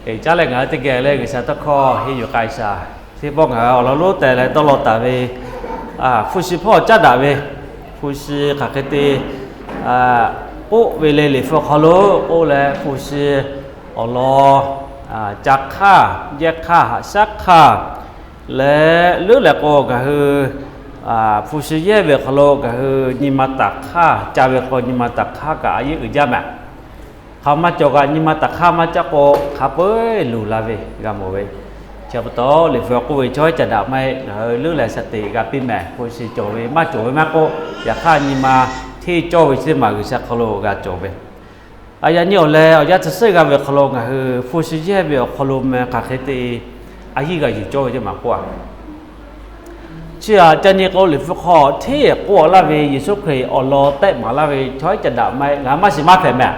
Eˬ, caˉ leh ngaˬ hui teˇ geh leh G'uiˬsha tawˇ hkawˇ henˇ yuˬ k'ai shaˍ. Teˇ pawˆ ngaˬ hui awˬ lawn lonˉ tehꞈ leh dawˇ law taˍ ve hpu shi hpawˇ caˉ daꞈ ve, hpu shi hk'aˬ hk'e te k'oˆ ve le, Liꞈ hpu hk'aw lo k'oˆ leh hpu shi awˬ lawn ca hk'aˇ, yehˇ hk'aˇ, haꞈ shaˉ hk'aˇ leh leuˉ leh k'o ngaˬ hui hpu shi yehˇ ve awˬ hk'aw lo ngaˬ hui nyi ma taˍ hk'aˇ, ca ve k'o nyi ma taˍ hk'aˇ kaꞈ a yeˇ uiˍ jaˇ mehˍ. Hk'aˬ ma cawˬ kaꞈ nyi ma taˍ hk'aˇ maˇ caˇ k'o, hk'a peu-eˬ luˬ la ve g'a mawˬ ve. Chi pa taw Liꞈ hpu k'oˆ ve, Chaw haiˉ ca daꞈ maˇ heˆ, ngaˬ hui leuˉ leh shaˍ teꞈ g'a piˇ mehˍ. Hpu shi cawˬ ve maˇ cawˬ ve maˇ k'oˆ, yaꞈ hk'aˇ nyi ma hteˇ cawˇ ve chi teˇ maˬ G'uiˬsha hk'aw lo g'a cawˬ ve. A yaꞈ nyi awˬ leh awˬ yanˇ chi suhˉ g'a ve awˬ hk'aw lo ngaˬ hui hpu shi yehˇ ve awˬ hk'aw lo meh hk'aˬ hk'e te a yiˇ g'a yuˬ cawˇ ve teˇ maˬ k'oˆ a. Chi aꞈ ca nyi k'o, Liꞈ hpu hk'aw hteˇ k'oˆ laˇ ve Yeˍsuˆ Hkriꞈ awˬ lawn tehˆ maˍ laˇ ve, Chaw haiˉ ca daꞈ maˇ heˆ, ngaˬ hui maˇ shiˍ maˇ hpehꞈ mehˍ.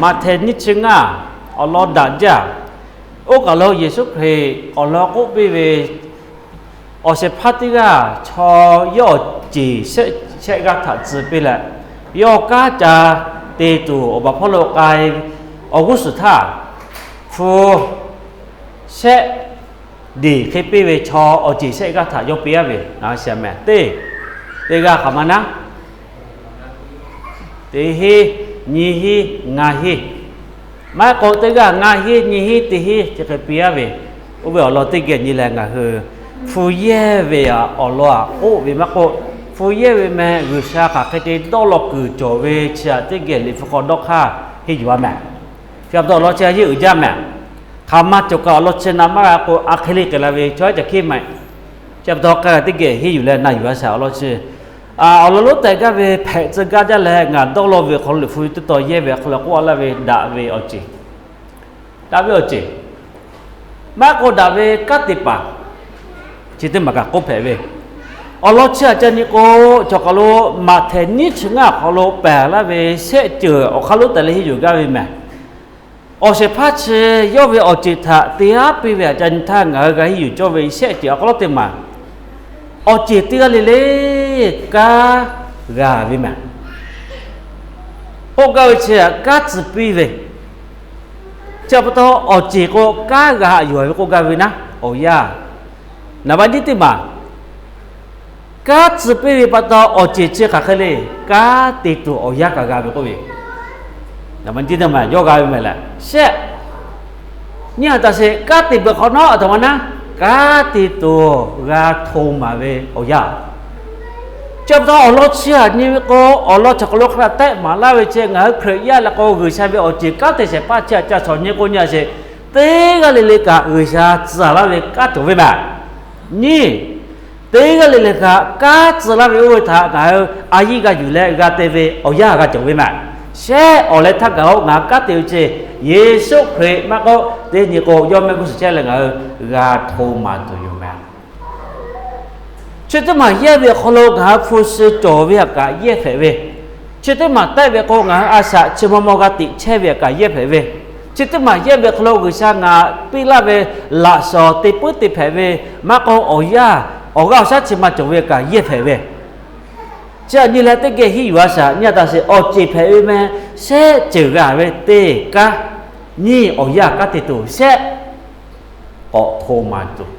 Maꞈhtehˍ nyiˇ chi ngaˇ awˬ lawn daꞈ jaˇ. Oˇ kaˬ lo Yeˍsuˆ Hkriꞈ awˬ lawn k'oˆ piˇ ve, awˬ shehˍ hpaˇ teˇ g'aˇ chaw yawˇ awˬ ceˬ shehˆ g'aˇ htaꞈ tcuh piˇ leh, yawˇ kanˉ ca te tuˬ awˬ baˬ hpawˇ lo k'ai awˬ g'uˇ suhˍ htaˇ, hpu shehˆ deˬ hk'e piˇ ve chaw awˬ ceˬ shehˆ g'aˇ htaꞈ yawˇ piˇ aˉ ve, ngaˬ hui shiˍ mehˍ. Teˇ, teˇ g'aˇ hk'aˬ ma naˉ, teˇ hinˉ, nyiˇ hinˉ, ngaˇ hinˉ. Maˇ heˆ k'o teˇ g'aˇ ngaˇ hinˉ, nyiˇ hinˉ, teˇ hinˉ chi hk'e piˇ aˉ ve, oˇ ve awˬ lawn teˇ geh nyi leh ngaˬ hui hpu yehˇ ve awˬ lawn aꞈ k'oˆ ve maˇ k'oˆ, hpu yehˇ ve meh G'uiˬsha hk'aˬ hk'e te dawˇ law kuiˬ cawˬ ve chi aꞈ teˇ geh Liꞈ hpu hk'aw dawˇ hk'aˇ henˇ yuˬ a mehˍ. Chi pa taw awˬ lawn chi a yeˇ uiˍ jaˇ mehˍ. Hk'aˬ ma cawˬ kaꞈ awˬ lawn chi na maˇ g'a k'o, a hk'e le k'ai la ve chaw haiˉ ca hkiˇ maˇ heˆ. Chi pa taw k'ai g'a teˇ geh henˇ yuˬ leh na yuˬ a shaˍ awˬ lawn chi. Awˬ lawn lonˉ tehꞈ gaˇ ve hpehꞈ tcuh gaˇ jaˇ leh ngaˬ dawˇ law ve awˬ hk'aw lo Liꞈ hpu teˇ taw yehˇ ve awˬ hk'aw lo k'oˆ laˇ ve daꞈ ve awˬ ceˬ, daꞈ ve awˬ ceˬ, maˇ k'o daꞈ ve kanˉ te paˍ, chi teˇ maˬ kaꞈ k'oˆ hpehꞈ ve. Awˬ lawn chi aꞈ ca nyi k'o, chaw hk'aw lo Maꞈhtehˍ nyiˇ chi ngaˇ awˬ hk'aw lo pehˬ laˇ ve shehˆ ceuˬ awˬ hk'aˇ lonˉ tehꞈ leh henˇ yuˬ gaˇ ve mehˍ. Awˬ shehˍ hpaˇ chi yawˇ ve awˬ ceˬ htaꞈ te aˉ piˇ ve aꞈ ca nyi htaˇ ngaˬ hui g'a henˇ yuˬ cawˇ ve shehˆ ceuˬ awˬ hk'aˇ lonˉ teˇ maˬ, awˬ ceˬ teˇ g'aˇ le le kanˉ g'a ve mehˍ. K'oˆ gaˇ ve chi aꞈ kanˉ tcuh piˇ ve, chi pa taw awˬ ceˬ k'o kanˉ g'a haꞈ yuˬ ve k'oˆ gaˇ ve naˉ, awˬ yanˇ. Naˍ baˆ nyiˇ teˇ maˬ, kanˉ tcuh piˇ ve pa taw awˬ ceˬ chi hk'aˬ hk'e le, kanˉ te tuˬ awˬ yanˇ kaꞈ g'a ve k'oˆ ve, naˍ baˆ nyiˇ teˇ maˬ yawˇ g'a ve mehˍ leh shehˆ. Nyiˇ ha taꞈ sheˍ kanˉ te peuˬ hk'awꞈ nawˉ aˬ htoꞈ ma naˉ, kanˉ te tuˬ g'a hto maˍ ve awˬ yanˇ. Chi pa taw awˬ lawn chi aꞈ nyi ve k'o, awˬ lawn chi hk'aw lo hk'a dehꞈ tehˆ maˍ laˇ ve chi ngaˬ hui Hkriꞈ yaˇ leh k'o G'uiˬsha ve awˬ ceˬ kanˉ te shehˍ hpaˇ chi aꞈ ca shawˍ nyi k'o nyi a sheˍ, teˇ g'aˇ le le kaꞈ G'uiˬsha tcuh laˇ ve kanˉ cawˬ ve mehˍ. Nyiˇ, teˇ g'aˇ le le kaꞈ kanˉ tcuh laˇ ve oˇ ve htaꞈ ngaˬ hui a yiˇ g'a yuˬ leh g'a te ve awˬ yanˇ g'a cawˬ ve mehˍ. Shehˆ awˬ leh htaˇ kaꞈ oˇ ngaˬ hui kanˉ te ve chi Yeˍsuˆ Hkriꞈ maˇ k'oˆ, teˇ nyi k'o yawˇ mehˆ g'uˇ suhˍ chehˇ leh ngaˬ hui g'a hto maˍ tuˬ yoˬ mehˍ. Chi teˇ maˬ yehˇ ve awˬ hk'aw lo ngaˬ hui hpu shi cawˬ ve aꞈ kaꞈ yehˇ hpehꞈ ve, chi teˇ maˬ tehˆ ve k'o ngaˬ hui a shaꞈ chi maw maw g'a teꞈ chehˇ ve aꞈ kaꞈ yehˇ hpehꞈ ve, chi teˇ maˬ yehˇ ve awˬ hk'aw lo G'uiˬsha ngaˬ piˇ laˇ ve laꞈ shawnˍ te puiˉ te hpehꞈ ve, maˇ k'oˆ awˬ yanˇ awˬ g'aˇ awˬ shaˉ chi ma cawˬ ve aꞈ kaꞈ yehˇ hpehꞈ ve. Chi aꞈ nyi leh teˇ geh henˇ yuˬ a shaꞈ nyi a taꞈ sheˍ, awˬ ceˬ hpehꞈ ve meh shehˆ ceuˬ g'a ve teˇ kanˉ, nyiˇ awˬ yanˇ kanˉ te tuˬ shehˆ k'awꞈ hto maˍ tuˬ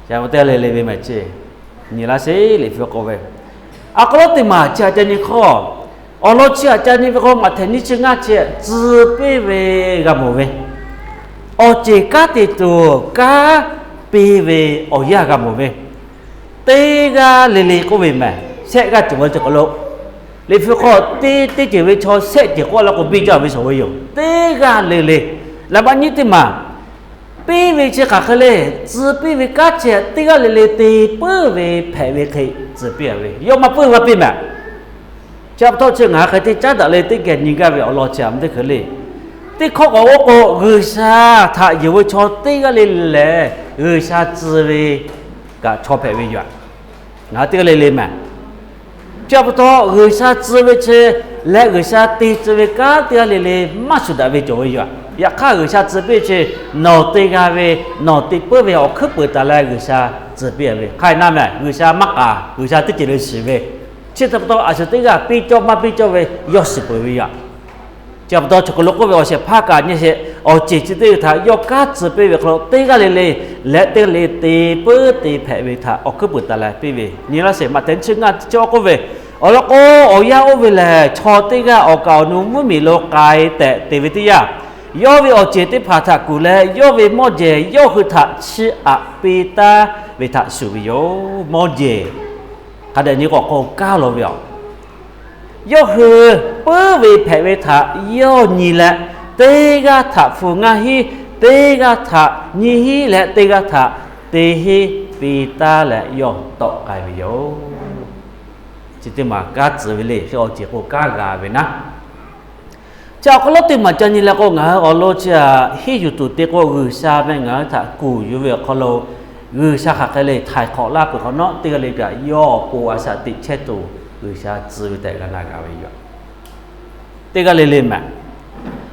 teˇ g'aˇ le le ve mehˍ ceˇ. Nyi laˇ sheˍ Liꞈ hpu k'oˆ ve, a hk'aw lo teˇ maˬ chi aꞈ ca nyi hk'aw, awˬ lawn chi aꞈ ca nyi ve k'o Maꞈhtehˍ nyiˇ chi ngaˇ chi tcuh piˇ ve g'a mawˬ ve, awˬ ceˬ kanˉ te tuˬ kanˉ piˇ ve awˬ yanˇ g'a mawˬ ve, teˇ g'aˇ le le k'oˆ ve mehˍ. Shehˆ g'aˇ cawˬ ve cawˬ hk'aw lo Liꞈ hpu hk'aw teˇ teˇ ceuˬ ve chaw shehˆ ceuˬ k'oˆ la k'o biˇ jaˇ ve shawˍ ve yoˬ. Teˇ g'aˇ le le, laꞈ baˆ nyiˇ teˇ maˬ piˇ ve chi hk'aˬ hk'e le, tcuh piˇ ve kanˉ chi teˇ g'aˇ le le te puiˉ ve hpehꞈ ve hk'e tcuh piˇ a ve, yawˇ maˇ puiˉ g'a piˇ mehˍ. Chi pa taw chi ngaˬ hui hk'e te caˉ daꞈ leh teˇ geh nyi gaˇ ve awˬ lawn chi aꞈ ma teˇ hk'e le. Teˇ hkawˇ k'awꞈ k'oˆ k'o G'uiˬsha htaꞈ yonˍ ve chaw teˇ g'aˇ le le lehˬ G'uiˬsha tcuh ve kaꞈ chaw hpehꞈ ve yoˬ. Ngaˬ hui teˇ g'aˇ le le mehˍ. Chi pa taw G'uiˬsha tcuh ve chi leh G'uiˬsha te tcuh ve kanˉ teˇ g'aˇ le le maˇ shuˍ daꞈ ve cawˬ ve yoˬ. Yaꞈ hk'aˇ G'uiˬsha tcuh piˇ chi nawˬ te g'a ve, nawˬ te puiˉ ve awˬ hkuiˉ peuˍ taˍ leh G'uiˬsha tcuh piˇ ve hk'aˇ na mehˍ. G'uiˬsha maˇ k'aˍ, G'uiˬsha teˇ ceuˬ le shiˍ ve, chi htaꞈ pa taw a shu teˇ g'aˇ piˇ cawˇ maˇ piˇ cawˇ ve yawˇ shiˍ peuˬ ve yoˬ. Chi pa taw chaw hk'aw lo k'oˆ ve awˬ shehˍ hpaˇ kaꞈ nyi sheˍ, awˬ ceˬ chi teˇ ve htaꞈ yawˇ kanˉ tcuh piˇ ve hk'aw lo teˇ g'aˇ le le leh teˇ g'aˇ le te puiˉ te hpehꞈ ve htaꞈ awˬ hkuiˉ puiˍ taˍ leh piˇ ve nyi laˇ sheˍ. Maꞈhtehˍ nyiˇ chi ngaˇ chi k'oˆ ve, Awˬ lawn k'o, awˬ yanˇ oˇ ve lehˬ, chaw teˇ g'aˇ awˬ kaˍ awˬ nu mvuhˇmiˬ lo k'ai tehꞈ te ve teˇ yanˇ, yawˇ ve awˬ ceˬ teˇ hpaˍ htaꞈ kuˬ leh, yawˇ ve mawˇ jehˬ yawˇ hui htaꞈ chiˇ aꞈ piˇ taˉ ve htaꞈ shuˍ ve yoˬ. Mawˇ jehˬ hk'a dehꞈ nyi k'awꞈ k'oˆ kaˇ law ve yoˬ. Yawˇ hui puiˉ ve hpehꞈ ve htaꞈ yawˇ nyi leh, teˇ g'aˇ htaꞈ hpu ngaˇ hinˉ, teˇ g'aˇ htaꞈ nyiˇ hinˉ leh teˇ g'aˇ htaꞈ teˇ hinˉ piˇ taˉ leh yawˇ tawˆ k'ai ve yoˬ. Chi teˇ maˬ kanˉ tcuh ve le, hk'e awˬ ceˬ k'o kanˉ g'a ve naˉ. Chi awˬ hk'aw lo teˇ maˬ ca nyi leh k'o, ngaˬ hui awˬ lawn chi aꞈ henˇ yuˬ tuˬ te k'o, G'uiˬsha meh ngaˬ hui htaꞈ kuˬ yuˬ ve awˬ hk'aw lo, G'uiˬsha hk'aˬ hk'e le htaiˍ hk'awꞈ laˇ peuˬ hk'awꞈ nawˉ, teˇ g'aˇ le kaꞈ yawˇ awˬ pon a shaꞈ teꞈ chehˇ tuˬ G'uiˬsha tcuh ve tehꞈ g'a na g'a ve yoˬ. Teˇ g'aˇ le le mehˍ,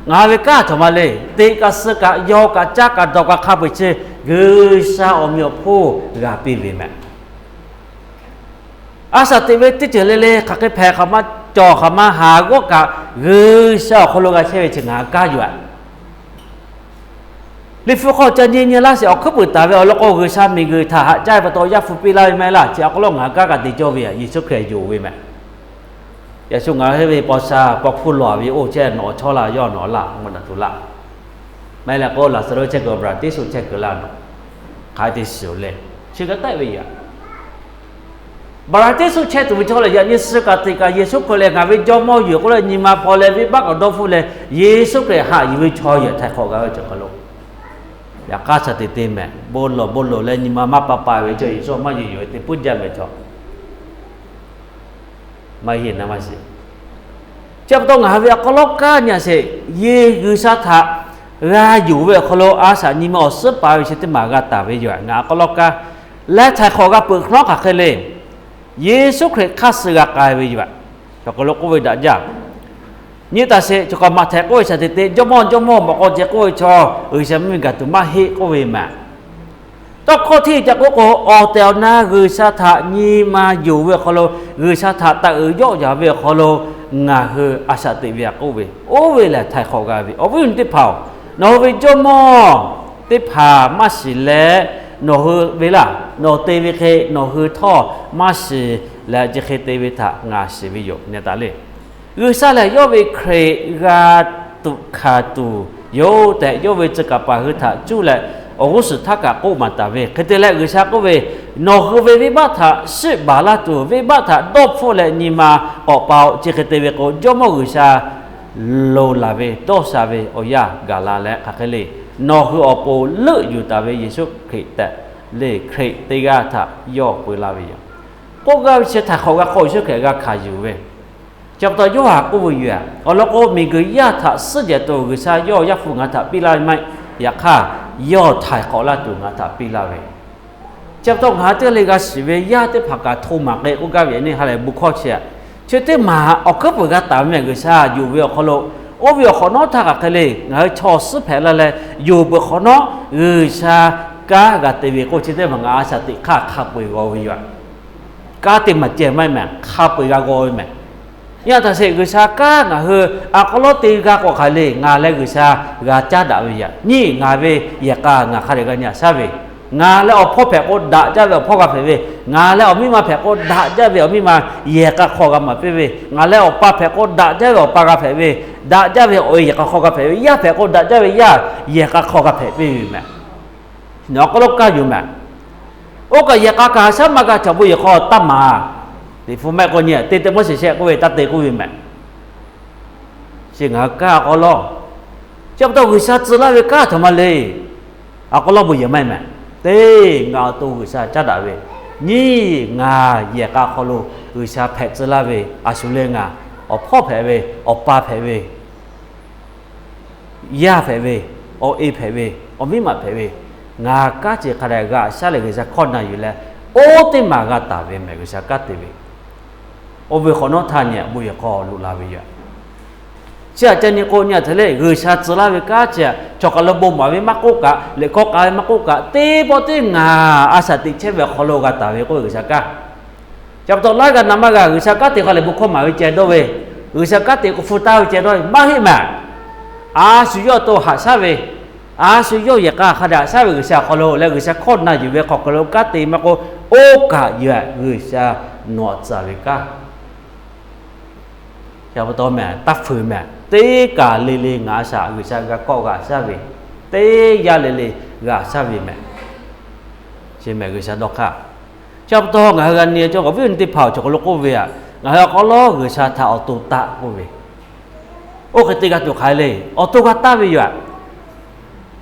ngaˬ hui ve kanˉ htaꞈ ma le, teꞈ kaꞈ suh kaꞈ yaw kaꞈ caˇ kaꞈ dawˬ kaꞈ hk'a peu-eˬ chi G'uiˬsha awˬ meꞈ awˬ hponˇ g'a piˇ ve mehˍ. A shaꞈ teꞈ ve teˇ ceuˬ le le hk'aˬ hk'e hpehꞈ hk'aˬ ma cawˬ hk'aˬ ma haˍ g'awˇ kaꞈ, G'uiˬsha awˬ hk'aw lo g'a chehˇ ve chi ngaˬ hui kanˉ yoˬ. Liꞈ hpu hk'aw ca nyi nyi laˇ sheˍ, awˬ hkuiˉ puiˍ taˍ ve awˬ lawn k'o, G'uiˬsha miˬguiˬ htaꞈ haꞈ caˇ ve pa taw Yaˇ hpu piˇ laˇ ve maˇ heˆ laˇ. Chi awˬ hk'aw lo ngaˬ hui kanˉ kaꞈ te cawˇ ve Yeˍsuˆ Hkriꞈ yonˍ ve mehˍ. Yaꞈ shu ngaˬ hui ve paw sha paw hkuˇ lawˬ ve oˇ chehˇ nawˬ chaw laˇ yawˇ nawˬ laˇ maˇ daꞈ tuˬ laˇ. Maˇ heˆ leh k'o, Laˍzaˍruˆ chehˇ kuiˬ Baˍraˍteˇsuˆ chehˇ kuiˬ laˇ nawˬ hk'aˬ hk'e te shiˍ-oˬ le. Chi g'a taˆ ve yaꞈ, Baˍraˍteˇsuˆ chehˇ tuˬ ve chaw lehˬ, yaꞈ nyi suh kaꞈ teꞈ kaꞈ Yeˍsuˆ Hkriꞈ lehˬ ngaˬ ve Jawˇmawˇ yoˬ k'oˆ leh nyi ma hpaw leh venˇbaˆ k'awꞈ dawˇ hpfuhˆ leh Yeˍsuˆ Hkriꞈ haꞈ yuˬ ve chaw yaꞈ htaiˍ hk'awꞈ g'a ve cawˬ hk'aw lo, yaꞈ k'aˇ shaˍ teꞈ te mehˍ. Bon lawˬ bon lawˬ leh nyi ma maˇ pa pa ve chaw Yeˍsuˆ maˇ yuˬ yoˬ te puiˉ jaˇ mehˍ chaw maˇ heˆ na maˇ shiˍ. Chi pa taw ngaˬ hui ve awˬ hk'aw lo kanˉ nyi a sheˍ, G'uiˬsha htaꞈ g'a yonˍ ve awˬ hk'aw lo a shaꞈ nyi ma awˬ suhˉ pa ve chi teˇ maˬ g'a taˍ ve yoˬ. Ngaˬ awˬ hk'aw lo kanˉ leh htaiˍ hk'awꞈ g'a peuˬ hk'awꞈ nawˉ hk'aˬ hk'e le, Yeˍsuˆ Hkriꞈ hk'aˇ suh g'a k'ai ve yoˬ. Cawˬ hk'aw lo k'oˆ ve daꞈ jaˇ. Nyi taˍ sheˍ, cawˬ hk'aˬ maꞈ htehꞈ k'oˆ ve shaˍ teꞈ te, Jawˇmawˇ Jawˇmawˇ mawꞈ k'aw ceh k'oˆ ve chaw G'uiˬsha mvuhˇmiˬ gaˬ tuˬ maˇ heˆ k'oˆ ve mehˍ. Tawˇ hkawˇ hteˇ ca k'oˆ k'o, awˬ tehˬ awˬ na G'uiˬsha htaꞈ nyi ma yonˍ ve awˬ hk'aw lo, G'uiˬsha htaꞈ taꞈ uiˍ yawˆ yaˍ ve awˬ hk'aw lo ngaˬ hui a shaꞈ teꞈ ve aꞈ k'oˆ ve, oˇ ve lehˬ htaiˍ hk'awꞈ g'a ve. Awˬ viˉ awˬ nyi teˇ hpaˍ-oˬ, nawˬ hui ve Jawˇmawˇ teˇ hpaˍ maˇ shiˍ leh, nawˬ hui ve laˇ nawˬ te ve hk'e nawˬ hui htawˇ maˇ shiˍ leh, chi hk'e te ve htaꞈ ngaˬ shiˍ ve yoˬ nyi taˍ le. G'uiˬsha lehˬ yawˇ ve Hkriꞈ g'a tuꞈ hkanˍ tuˬ yoˬ tehꞈ, yawˇ ve tcuh kaˍ paˍ hui htaꞈ cuˇ leh awˬ g'uˇ suhˍ htaˇ kaꞈ k'oˆ maˍ taˍ ve hk'e te leh, G'uiˬsha k'oˆ ve, Nawˬ hui ve venˇbaˆ htaꞈ shiˆ baˬ laˇ tuˬ, venˇbaˆ htaꞈ dawˇ hpfuhˆ leh nyi ma k'awꞈ pa-oˬ. Chi hk'e te ve k'o, Jawˇmawˇ G'uiˬsha loˍ laˬ ve dawˇ sha ve awˬ yanˇ gaˬ la leh hk'aˬ hk'e le, nawˬ hui awˬ pon leuˆ yuˬ taˍ ve Yeˍsuˆ Hkriꞈ tehꞈ le, Hkriꞈ teˇ g'aˇ htaꞈ yawˇ peu laˇ ve yoˬ. K'oˆ gaˇ ve chi htaiˍ hk'awꞈ g'a hk'aw Yeˍsuˆ Hkriꞈ g'a hkanˍ yuˬ ve. Chi pa taw Yoˇhanˬ k'oˆ ve yoˬ. Awˬ lawn k'o, miˬguiˬ yaˇ htaꞈ suhˉ jehˬ tuˬ G'uiˬsha yawˇ Yaˇ hpu ngaˬ hui htaꞈ piˇ laˇ ve maˇ heˆ. Yaꞈ hk'aˇ, yawˇ htaiˍ hk'awꞈ laˇ tuˬ ngaˬ hui htaꞈ piˇ laˇ ve. Chi pa taw ngaˬ hui teˇ g'aˇ le g'a shiˍ ve yaˇ teˇ hpaˍ kaꞈ hto maˍ k'ai k'oˆ gaˇ ve yaꞈ nyi ha lehˬ bon hkawˇ chi aꞈ, chi teˇ maˬ awˬ hkuiˉ puiˍ g'a taˍ ve mehˍ. G'uiˬsha yonˍ ve awˬ hk'aw lo, oˇ ve awˬ hk'awꞈ nawˉ htaˇ hk'aˬ hk'e le, ngaˬ hui chaw suhˉ hpehꞈ la leh yonˍ peuˬ hk'awꞈ nawˉ G'uiˬsha kanˉ g'a te ve k'o, chi teˇ maˬ ngaˬ a shaꞈ teꞈ hk'aˇ hk'a peu-eˬ g'aw ve yoˬ. Kanˉ te maˍ ceh maˇ heˆ mehˍ, hk'a peu-eˬ g'a g'aw ve mehˍ. Yaˇ htaꞈ sheˍ G'uiˬsha kanˉ ngaˬ hui awˬ hk'aw lo te g'a k'awꞈ hk'aˬ le, ngaˬ leh G'uiˬsha g'a caˉ daꞈ ve yaꞈ nyi, ngaˬ ve yehˬ k'a ngaˬ hk'a dehꞈ g'a nyi aꞈ shaˉ ve, ngaˬ leh awˬ hpawˇ hpehꞈ k'o daꞈ jaˇ ve awˬ hpawˇ g'a hpehꞈ ve, ngaˬ leh awˬ miˇ ma hpehꞈ k'o daꞈ jaˇ ve awˬ miˇ ma yehˬ k'a hk'aw g'a maˍ piˇ ve, ngaˬ leh awˬ pa hpehꞈ k'o daꞈ jaˇ ve awˬ pa g'a hpehꞈ ve, daꞈ jaˇ ve awˬ e yehˬ k'a hk'aw g'a hpehꞈ ve, yaˇ hpehꞈ k'o daꞈ jaˇ ve yaˇ yehˬ k'a hk'aw g'a hpehꞈ piˇ ve mehˍ. Nawˬ awˬ hk'aw lo kaˇ yuˬ mehˍ. Oˇ kaꞈ yehˬ k'a kaꞈ shaˉ maˇ g'a chaw bon yehˬ hk'aw taˇ maˍ. Liꞈ hpu mehˆ k'o nyi te te mvuhˇ shehˍ shehˆ k'oˆ ve taˇ te k'oˆ ve mehˍ. Chi ngaˬ hui kanˉ awˬ hk'aw lo, chi pa taw G'uiˬsha tcuh laˇ ve kanˉ htaꞈ ma le. Awˬ hk'aw lo bon yehˬ maˇ heˆ mehˍ. Teˇ ngaˬ awˬ to G'uiˬsha caˉ daꞈ ve, nyi ngaˬ yehˬ k'a hk'aw lo G'uiˬsha hpehꞈ tcuh laˇ ve a shu le, ngaˬ awˬ hpawˇ hpehꞈ ve, awˬ pa hpehꞈ ve, yaˇ hpehꞈ ve, awˬ e hpehꞈ ve, awˬ miˇ ma hpehꞈ ve, ngaˬ kanˉ ceh hk'a dehꞈ g'a shaˉ leh G'uiˬsha hkawˇ na yuˬ leh, oˇ teˇ maˬ g'a taˍ ve mehˍ. G'uiˬsha kanˉ te ve, oˇ ve hk'awꞈ nawˉ htaˇ nyi bon yehˬ hk'aw loꞈ la ve yoˬ. Chi aꞈ ca nyi k'o nyi aꞈ htaˇ le, G'uiˬsha tcuh laˇ ve kanˉ chi aꞈ, chaw kaˬ lo bon maˍ ve maˇ k'oˆ kaꞈ, liꞈ hkawˇ k'a ve maˇ k'oˆ kaꞈ, teˇ pawˆ teˇ ngaˬ a shaꞈ teꞈ chehˇ ve awˬ hk'aw lo g'a taˍ ve k'oˆ ve G'uiˬsha kanˉ. Chi pa taw laiˉ g'a na maˇ g'a, G'uiˬsha kanˉ te hk'a lehˬ bon hkawˇ maˍ ve ceh dawˇ ve, G'uiˬsha kanˉ te k'o hpu taˇ ve ceh dawˇ maˇ heˆ mehˍ. A shu yawˇ to haꞈ shaˉ ve, a shu yawˇ yehˬ k'a hk'a dehꞈ haꞈ shaˉ ve G'uiˬsha awˬ hk'aw lo leh G'uiˬsha hkawˇ na yuˬ ve hk'aw hk'aw lo kanˉ te maˇ k'oˆ, oˇ kaꞈ yehˬ G'uiˬsha nawˬ tcuh ve kanˉ. Chi pa taw mehˍ, taˇ hpfuhˇ mehˍ, teˇ kaˬ le le ngaˬ a shaꞈ G'uiˬsha g'a kawˆ g'a shaˉ ve, teˇ yanˇ le le g'a shaˉ ve mehˍ. Chi mehˍ G'uiˬsha dawˇ hk'aˇ. Chi pa taw ngaˬ hui g'a nyi cawˇ k'awꞈ viˉ awˬ nyi teˇ hpaˍ awˬ cawˬ hk'aw lo k'oˆ ve aꞈ, ngaˬ hui awˬ hk'aw lo G'uiˬsha htaꞈ awˬ to taˆ k'oˆ ve, oˇ hk'e te g'a tuˬ hk'aˬ hk'e le, awˬ to g'a taˇ ve yoˬ aꞈ.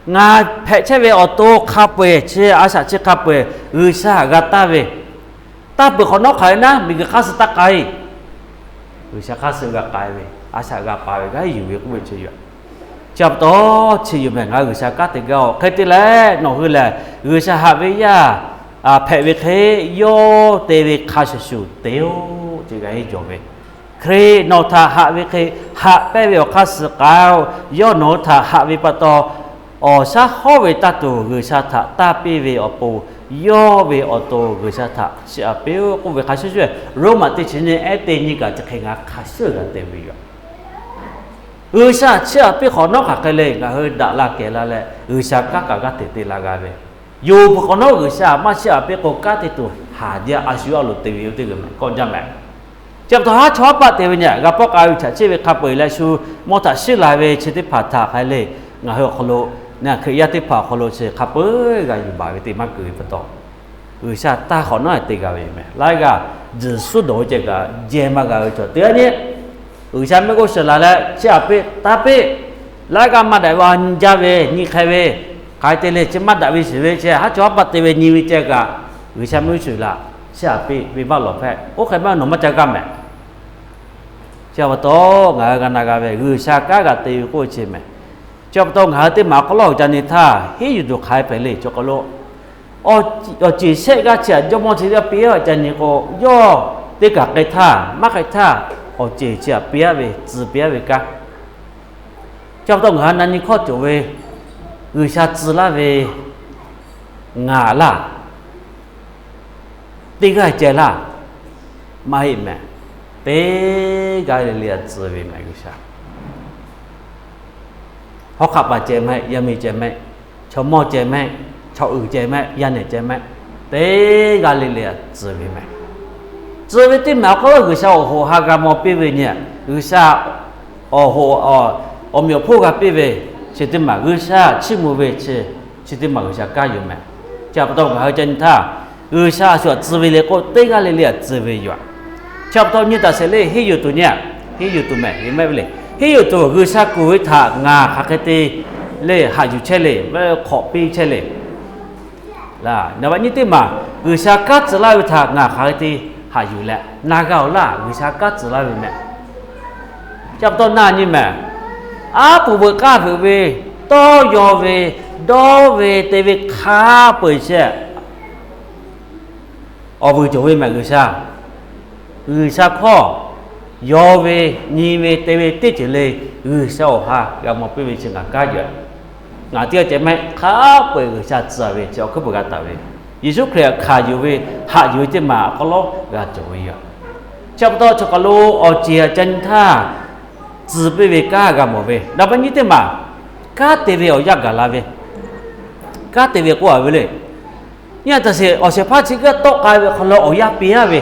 Ngaˬ hpehꞈ chehˇ ve awˬ to hk'a peu-eˬ chi a shaꞈ chi hk'a peu-eˬ G'uiˬsha g'a taˇ ve, taˇ peuˬ hk'awꞈ nawˉ hk'aˬ hk'e naˉ miˬguiˬ hk'aˇ suh taˇ k'ai. G'uiˬsha hk'aˇ suh g'a k'ai ve, a shaꞈ g'a pa ve g'aˇ yuˬ ve k'oˆ ve chi yoˬ. Chi pa taw chi yoˬ mehˍ, ngaˬ hui G'uiˬsha kanˉ te gaˇ-oˬ. Hk'e te leh nawˬ hui lehˬ G'uiˬsha haꞈ ve yaˇ hpehꞈ ve hk'e, yawˇ te ve hk'a shuˍ shuˍ te-oˬ, ce g'a heˆ jawˬ ve. Hkriꞈ nawˬ htaꞈ haꞈ ve hk'e, haꞈ pehnˇ ve awˬ hk'aˇ suh k'ai-oˬ. Yawˇ nawˬ hui htaꞈ haꞈ ve pa taw, awˬ shaˉ hawˉ ve taˇ tuˬ G'uiˬsha htaꞈ taˇ piˇ ve awˬ pon, yawˇ ve awˬ to G'uiˬsha htaꞈ chiˇ aꞈ piˇ-oˆ k'oˆ ve hk'a shuˍ shuˍ, Roˉmaꞈ teˇ chi nyiˇ ehˉ teˇ nyiˇ kaꞈ chi hk'e ngaˬ hk'a shuˍ g'a te ve yoˬ. G'uiˬsha chiˇ aꞈ piˇ hk'awꞈ nawˉ hk'aˬ hk'e le, ngaˬ hui daꞈ la kehˬ la leh G'uiˬsha kanˉ kaꞈ g'aˇ hteꞈ te la g'a ve, yonˍ peuˬ hk'awꞈ nawˉ G'uiˬsha maˇ chiˇ aꞈ piˇ k'o, kanˉ te tuˬ haˍ jaˇ a shu a loˍ te ve yoˬ teˇ g'uiˬ mehˍ kawˆ jaˇ mehˍ. Chi pa taw haˉ chawˇ haˉ paˆ te ve nyi g'a pawˆ k'ai ve chaꞈ chiˆ ve hk'a peu-eˬ leh shu mawˇ htaꞈ shiˉ la ve chi teˇ hpaˍ htaꞈ hk'a le, ngaˬ hui awˬ hk'aw lo, Hkriꞈ yaˇ teˇ hpaˍ awˬ hk'aw lo chi hk'a peu-eˬ g'a yuˬ baˬ ve teˇ maˇ keunˍ ve pa taw, G'uiˬsha taˇ hk'awꞈ nawˉ te g'a ve yoˬ mehˍ. Laiˉ g'aˇ tzuhˬ suhˉ dawˬ ve ceh kaꞈ jehˇ maˇ g'a ve chaw teˇ g'aˇ nyi, G'uiˬsha mehˆ g'uˇ suhˍ la leh chiˇ aꞈ piˇ taˇ piˇ, laiˉ g'aˇ maˇ daꞈ ve awˬ nyi jaˇ ve nyi hk'e ve, hk'aˬ hk'e te le chi maˇ daꞈ ve shiˍ ve chi haˉ chawˇ haˉ paˆ te ve nyi ve ceh kaꞈ, G'uiˬsha mehˆ g'uˇ suhˍ la, chiˇ aꞈ piˇ ve maˇ lawˬ hpehꞈ. Oˇ hk'e maˇ nawˬ maˇ ca gaˇ mehˍ. Chi pa taw ngaˬ hui g'a na g'a ve G'uiˬsha kanˉ g'a te ve k'oˆ ve chi mehˍ. Chi pa taw ngaˬ hui teˇ maˬ awˬ hk'aw lo ca nyi htaˇ, henˇ yuˬ tuˬ hk'aˬ hk'e hpehꞈ le cawˬ k'aw lo, awˬ ceˬ shehˆ g'aˇ chi aꞈ jawˇmawˇ chi g'aˇ piˇ aꞈ ca nyi k'o, yawˇ teˇ kaˬ k'ai htaˇ maˇ k'ai htaˇ, awˬ ceˬ chi aꞈ piˇ aˉ ve, tcuh piˇ aˉ ve kanˉ. Chi pa taw ngaˬ hui na nyi hkawˇ cawˬ ve, G'uiˬsha tcuh laˇ ve ngaˬ laˇ, teˇ g'aˇ ceh laˇ, maˇ heˆ mehˍ. Teˇ g'aˇ le le aꞈ tcuh ve mehˍ G'uiˬsha. Hawˉ hk'aˆ paˍ ceh mehˆ, yaˇ miˇ ceh mehˆ, chaw mawˇ ceh mehˆ, chaw uiˍ ceh mehˆ, yaˇ nehˬ ceh mehˆ, teˇ g'aˇ le le aꞈ tcuh ve mehˍ. Tcuh ve teˇ maˬ awˬ hk'aw lo G'uiˬsha awˬ hoꞈ ha g'a mawˬ piˇ ve nyi, G'uiˬsha awˬ hoꞈ awˬ meh awˬ hponˇ g'a piˇ ve, chi teˇ maˬ G'uiˬsha chiˇ mvuh ve chi, chi teˇ maˬ G'uiˬsha kanˉ yoˬ mehˍ. Chi pa taw ngaˬ hui ca nyi htaˇ, G'uiˬsha a shu aꞈ tcuh ve le k'o, teˇ g'aˇ le le aꞈ tcuh ve yoˬ. Chi pa taw nyi taˍ sheˍ le, henˇ yuˬ tuˬ nyi, henˇ yuˬ tuˬ mehˍ, mehˆ ve le. Henˇ yuˬ tuˬ G'uiˬsha kuˬ ve htaꞈ ngaˬ hk'aˬ hk'e te le haꞈ yuˬ chehˇ le, hk'awꞈ piˇ chehˇ le. Naˍ baꞈ nyi teˇ maˬ G'uiˬsha kanˉ tcuh laˇ ve htaꞈ ngaˬ hk'aˬ hk'e te haꞈ yuˬ leh na g'a-oˬ laˇ, G'uiˬsha kanˉ tcuh laˇ ve mehˍ. Chi pa taw na nyi mehˍ. Aˉ poꞈ veuꞈ k'aˇ veuꞈ ve, tawˇ yaw ve, dawˇ ve, te ve hk'a peu-eˬ shehˆ awˬ vuiˬ cawˬ ve mehˍ G'uiˬsha. G'uiˬsha hkawˇ yaw ve, nyi ve, te ve teˇ ceuˬ le, G'uiˬsha awˬ ha g'a mawˬ piˇ ve chi ngaˬ kanˉ yoˬ. Ngaˬ teˇ g'aˇ ceh mehˆ, hk'a peu-eˬ G'uiˬsha tcuh ve chi awˬ hkuiˉ puiˍ g'a taˍ ve, Yeˍsuˆ Hkriꞈ hkanˍ yuˬ ve, haꞈ yuˬ ve teˇ maˬ awˬ hk'aw lo g'a cawˬ ve yoˬ. Chi pa taw chaw kaˬ lo awˬ ceˬ aꞈ ca nyi htaˇ, tcuh piˇ ve kanˉ g'a mawˬ ve, naˍ baꞈ nyi teˇ maˬ kanˉ te ve awˬ yanˇ gaˬ la ve, kanˉ te ve k'oˆ a ve le. Nyi a taˍ sheˍ, awˬ shehˍ hpaˇ chi g'aˇ tawˆ k'ai ve hk'aw lo awˬ yanˇ piˇ aˉ ve,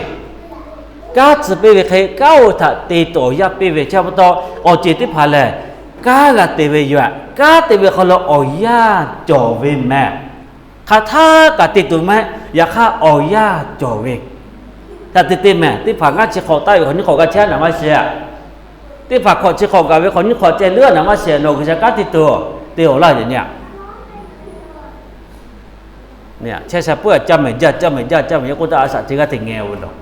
kanˉ tcuh piˇ ve hk'e kanˉ oˇ htaꞈ te tuˬ awˬ yanˇ piˇ ve, chi pa taw awˬ ceˬ teˇ hpaˍ lehˬ, kanˉ g'a te ve yoˬ. Kanˉ te ve hk'aw lo awˬ yanˇ cawˬ ve mehˍ. Hk'aˬ htaˇ kaꞈ te tuˬ mehˆ, yaꞈ hk'aˇ awˬ yanˇ cawˬ ve, htaꞈ te te mehˍ. Teˇ hpaˍ ngaˇ chi hk'awꞈ taˆ ve hk'awꞈ nyiˇ hk'awꞈ g'a chehˇ naˍ maˇ sheˍ. Teˇ hpaˍ hkawꞈ chi hk'awꞈ gaˬ ve hk'awꞈ nyiˇ hk'awꞈ ceh leuˉ naˍ maˇ sheˍ, nawˬ G'uiˬsha kanˉ te tuˬ te awˬ laˇ yeˬ nyi a. Chehˇ sha puiˉ a caˇ mehˍ jaˇ, caˇ mehˍ jaˇ, caˇ mehˍ jaˇ k'oˆ htaˇ a shaꞈ chi g'aˇ hteꞈ ngeh-o ve dawˬ.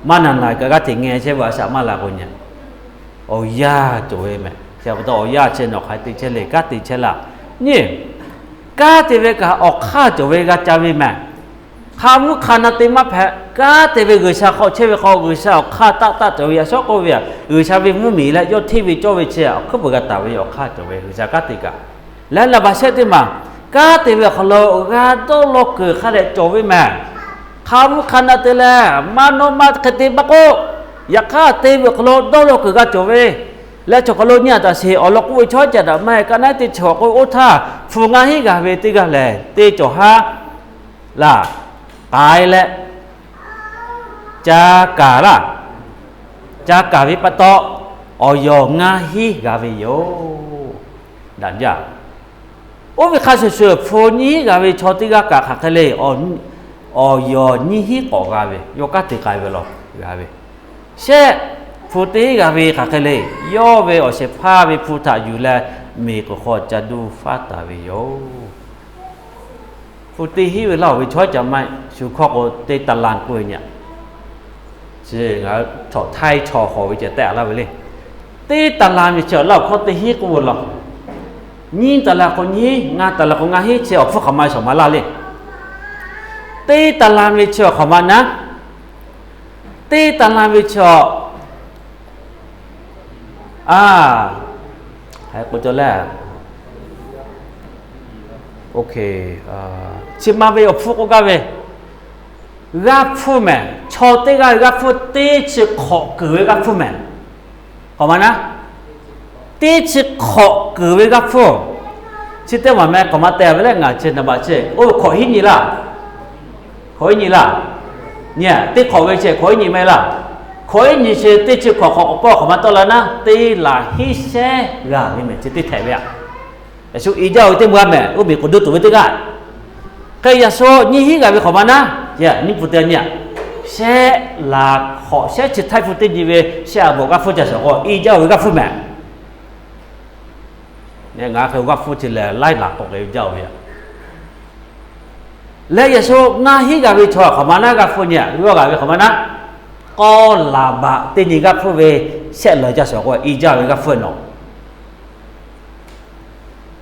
Maˇ naˬ naˬ kaꞈ g'aˇ hteꞈ ngeh chehˇ ve a shaꞈ maˇ la k'o nyi a. Awˬ yanˇ cawˬ ve mehˍ. Chi pa taw awˬ yanˇ chi nawˬ hk'aˬ hk'e te chehˇ le, kanˉ te chehˇ laˇ. Nyi, kanˉ te ve kaꞈ awˬ hk'aˇ cawˬ ve g'a ca ve mehˍ. Hk'a mvuhˇ hk'a na te maˇ hpehꞈ. Kanˉ te ve G'uiˬsha hk'aw chehˇ ve hk'aw G'uiˬsha awˬ hk'aˇ taˆ taˆ cawˬ ve yaꞈ shawˉ k'oˆ ve, G'uiˬsha ve mvuhˇmiˬ leh yawˇ hteˇ ve cawˇ ve chi awˬ hkuiˉ puiˍ g'a taˍ ve awˬ hk'aˇ cawˬ ve G'uiˬsha kanˉ te kaꞈ. Leh naˍ baꞈ shehˆ teˇ maˬ, kanˉ te ve awˬ hk'aw lo g'a dawˇ law kuiˬ hk'a dehꞈ cawˬ ve mehˍ. Hk'a mvuhˇ hk'a na te leh maˇ nawˇ maˇ hk'e te maˇ k'oˆ, Yaꞈ hk'aˇ te ve awˬ hk'aw lo dawˇ law kuiˬ g'a cawˬ ve, leh chaw hk'aw lo nyi a taˍ sheˍ awˬ lawn k'oˆ ve chaw caꞈ daꞈ maˇ heˆ. Ka naˉ teˇ chaw k'oˆ ve oˇ htaˇ, hpu ngaˇ hinˉ g'a ve teˇ g'aˇ lehˬ, teˇ cawˬ haˉ laˇ k'ai leh, ca kaˍ laˇ, ca kaˍ ve pa taw, awˬ yawˬ ngaˇ hinˉ g'a ve yoˬ. Daꞈ jaˇ. Oˇ ve hk'a shuˍ shuˍ, hpu nyiˇ hinˉ g'a ve chaw teˇ g'aˇ kaꞈ hk'aˬ hk'e le, awˬ yawˬ nyiˇ hinˉ k'awꞈ g'a ve, yawˇ kanˉ te k'ai ve law g'a ve. Shehˆ, hpu teˇ hinˉ g'a ve hk'aˬ hk'e le, yawˇ ve awˬ shehˍ hpaˇ ve hpu htaꞈ yuˬ leh, miˬ k'oˍ hk'aw ca duˇ faˉ taˍ ve yoˬ. Hpu teˇ hinˉ ve laˇ oˬ ve chaw caꞈ maˇ heˆ, shu hkawˇ k'o teˇ taˍ lanˍ k'oˆ ve nyi a. Chi ngaˬ htaiˇ chaw hawˍ ve ceh tehꞈ laˇ ve le. Teˇ taˍ lanˍ ve chi laˇ oˬ hkawˇ teˇ hinˉ k'oˆ ve law. Nyiˇ taˍ lanˍ k'o nyiˇ hinˉ, ngaˇ taˍ lanˍ k'o ngaˇ hinˉ, chi awˬ hpfuhˇ hk'aˬ ma shawˍ ma laˇ le. Teˇ taˍ lanˍ ve chi awˬ hk'aˬ ma naˉ, teˇ taˍ lanˍ ve chi a, a, k'o cawˬ leh, chi ma ve awˬ hpfuhˇ k'oˆ gaˇ ve, g'aˇ hpfuhˇ mehˬ. Chaw teˇ g'aˇ ve g'aˇ hpfuhˇ teˇ chi hk'awꞈ kuiˬ ve g'aˇ hpfuhˇ mehˬ. Hk'aˬ ma naˉ, teˇ chi hk'awꞈ kuiˬ ve g'aˇ hpfuhˇ. Chi teˇ maˬ meh hk'aˬ ma te ve leh ngaˬ chi naˍ baꞈ chi oˇ hk'awꞈ hiˉ nyi laˇ. Hk'awꞈ hiˉ nyi laˇ. Nyi teˇ hk'awꞈ ve chi hk'awꞈ hiˉ nyi meh laˇ. Hk'awꞈ hiˉ nyi chi teˇ chi hk'awꞈ hk'awꞈ k'awꞈ pawˇ hk'aˬ ma tawˆ la naˉ, teˇ laˬ hiˉ shehˉ g'aˇ ve mehˬ chi teˇ htehꞈ ve a. Yeˍsuˆ i jaˇ ve teˇ mvuh a mehˬ, oˇ miˬ k'oˍ duˇ tuˬ ve teˇ g'aˇ. Hk'e yaꞈ shaw nyiˇ hinˉ g'a ve hk'awꞈ ma naˉ, nyiˇ hpu te nyi a, shehˆ laˬ hk'awꞈ shehˉ chi htaiˇ hpu teˇ nyi ve shehˆ a bawˬ g'aˇ hpfuhˇ ca shawˍ k'o i jaˇ ve g'aˇ hpfuhˇ mehˬ. Ngaˬ hk'e g'aˇ hpfuhˇ chi lehˬ laiˉ laˬ k'awꞈ k'ai ve jaˇ ve a. Leh yaꞈ shaw ngaˇ hinˉ g'a ve chaw hk'awꞈ ma naˉ g'aˇ hpfuhˇ nyi a, g'aˇ g'a ve hk'awꞈ ma naˉ, k'awˇ laˬ baꞈ teˇ nyi g'aˇ hpfuhˇ ve shehˆ laˬ ca shawˍ k'o i jaˇ ve g'aˇ hpfuhˇ nawˬ.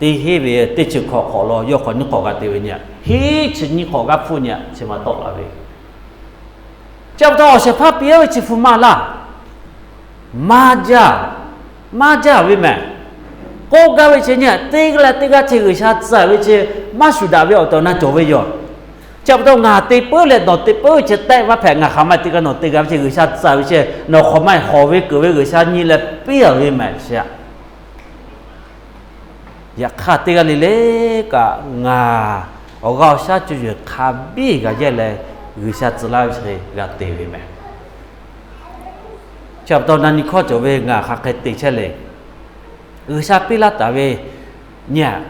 Teˇ hinˉ ve teˇ chi hk'awꞈ hk'awꞈ law yawˇ hk'awꞈ nyiˇ hk'awꞈ g'a te ve nyi a, hiˉ chi nyiˇ hk'awꞈ g'aˇ hpfuhˇ nyi a chi ma tawˆ la ve. Chi pa taw awˬ shehˍ hpaˇ piˇ ve chi hpu maˇ laˇ. Maˇ jaˇ, maˇ jaˇ ve mehˬ. K'oˆ gaˇ ve chi nyi a, teˇ g'aˇ leh teˇ g'aˇ chi G'uiˬsha tcuh ve chi maˇ shuˍ daꞈ ve awˬ tehˬ awˬ na cawˬ ve yoˬ. Chi pa taw ngaˬ te puiˉ leh nawˬ te puiˉ ve chi tehꞈ maˇ hpehꞈ, ngaˬ hk'aˬ ma te g'a nawˬ te g'a ve chi G'uiˬsha tcuh ve chi nawˬ hk'awꞈ ma hawˍ ve keunˍ ve G'uiˬsha nyi leh piˇ a ve mehˬ chi a. Yaꞈ hk'aˇ teˇ g'aˇ le le kaꞈ ngaˬ awˬ g'aˇ awˬ shaˉ cuˇ yiˍ hk'a biˇ g'a yehˇ leh G'uiˬsha tcuh laˇ ve chi g'a te ve mehˬ. Chi pa taw na nyi hkawˇ cawˬ ve ngaˬ hk'aˬ hk'e te chehˇ le. G'uiˬsha piˇ laˇ taˍ ve nyi a,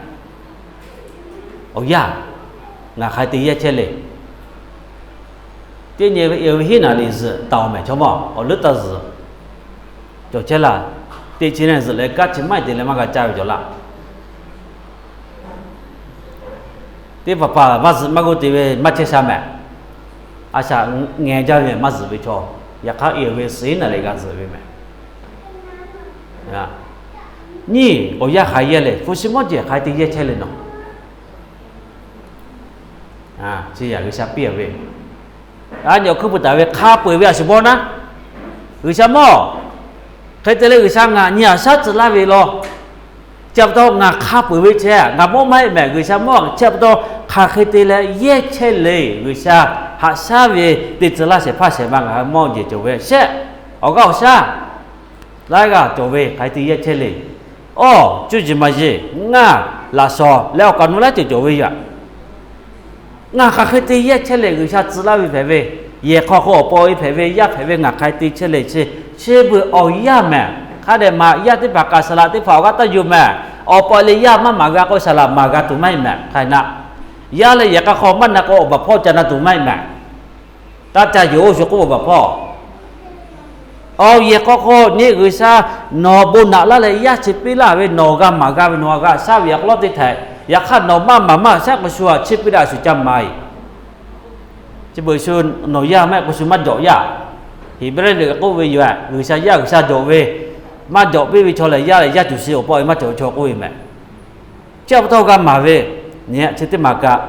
awˬ yanˇ ngaˬ hk'aˬ hk'e te yehˇ chehˇ le. Teˇ nyi ve hiˉ naˍ liꞈ zuhꞈ taˍ oˬ mehˬ chaw mawˇ awˬ leuˉ taˇ zuhꞈ cawˬ chehˇ laˇ. Teˇ chi neˇ zuhꞈ leh kaˇ chi maˇ heˆ te leh maˇ g'a caˇ ve cawˬ laˇ. Teˇ hpaˍ hpaˍ maˇ zuhꞈ maˇ g'oˇ te ve maˇ chehˇ sha mehˬ. A shaꞈ ngeh jaˇ ve maˇ zuhꞈ ve chaw, yaꞈ hk'aˇ i ve suhˍ hiˉ naˍ liꞈ g'a zuhꞈ ve mehˬ. Nyi awˬ yanˇ hk'aˬ yehˇ le, hpu shi mawˇ jeˬ hk'aˬ hk'e te yehˇ chehˇ le nawˬ. Chi yaꞈ G'uiˬsha piˇ a ve, a nyi awˬ hkuiˉ pui taˍ ve hk'a peu-eˬ ve a shu mawˇ naˉ, G'uiˬsha mawˇ hk'e te leh G'uiˬsha ngaˬ nyi a shaˉ tcuh laˇ ve law. Chi pa taw ngaˬ hk'a peu-eˬ ve chehˇ ngaˬ mawˇ maˇ heˆ mehˬ, G'uiˬsha mawˇ. Chi pa taw hk'aˬ hk'e te leh yehˇ chehˇ le, G'uiˬsha haꞈ shaˉ ve te tcuh laˇ shehˍ hpaˇ shehˍ ma ngaˬ hui mawˇ jeˬ cawˬ ve shehˆ. Awˬ g'aˇ awˬ shaˉ laiˉ g'aˇ cawˬ ve hk'aˬ hk'e te yehˇ chehˇ le. Awˬ cuˇ yiˍ maˍ yiˍ ngaˇ laꞈ shawnˍ leh awˬ kaˍ nu laiˉ ceuˬ cawˬ ve yoˬ. Ngaˬ hk'aˬ hk'e te yehˇ chehˇ le, G'uiˬsha tcuh laˇ ve hpehꞈ ve, yehˬ hk'aw hk'o awˬ paw ve hpehꞈ ve, yaˇ hpehꞈ ve ngaˬ hk'aˬ hk'e te chehˇ le chi, chi beuꞈ awˬ yanˇ mehˬ. Hk'a dehꞈ maꞈ yaˇ teˇ hpaˍ kaꞈ saˍ laꞈ teˇ hpaˍ awˬ g'aˇ taˇ yuˬ mehˬ. Awˬ pa leh yaˇ maˇ maˍ g'a k'o saˍ laꞈ maˍ g'a tuˬ maˇ heˆ mehˬ. Hk'a na, yaˇ leh yehˬ hk'aw hk'aw maˇ na k'o awˬ baˬ hpawˇ ca na tuˬ maˇ heˆ mehˬ. Taˇ ca yonˍ oˇ shu k'oˆ ve baˬ hpawˇ. Awˬ yehˬ hk'aw hk'aw nyi G'uiˬsha nawˬ bon naꞈ laˇ leh yaˇ chi piˇ laˇ ve, nawˬ g'a maˍ g'a ve, nawˬ g'a shaˉ ve yaꞈ k'aw lawˉ teˇ htehꞈ. Yaꞈ hk'aˇ nawˬ maˇ maˍ maˇ shaˉ k'o shu a chi piˇ laˇ shu ca maˍ-e. Chi beuꞈ shu nawˬ yaˇ maˇ heˆ k'o shu maˇ jawꞈ yaˇ. Heˍbrehˇ liꞈ k'oˆ ve yoˬ, G'uiˬsha yaˇ G'uiˬsha jawꞈ ve, maˇ jawꞈ piˇ ve chaw lehˬ yaˇ lehˬ yaˇ tuˬ shi awˬ pa e maˇ cawˬ ve chaw k'oˆ ve mehˬ. Chi pa taw g'a maˍ ve, nyi chi teˇ maˍ kaꞈ,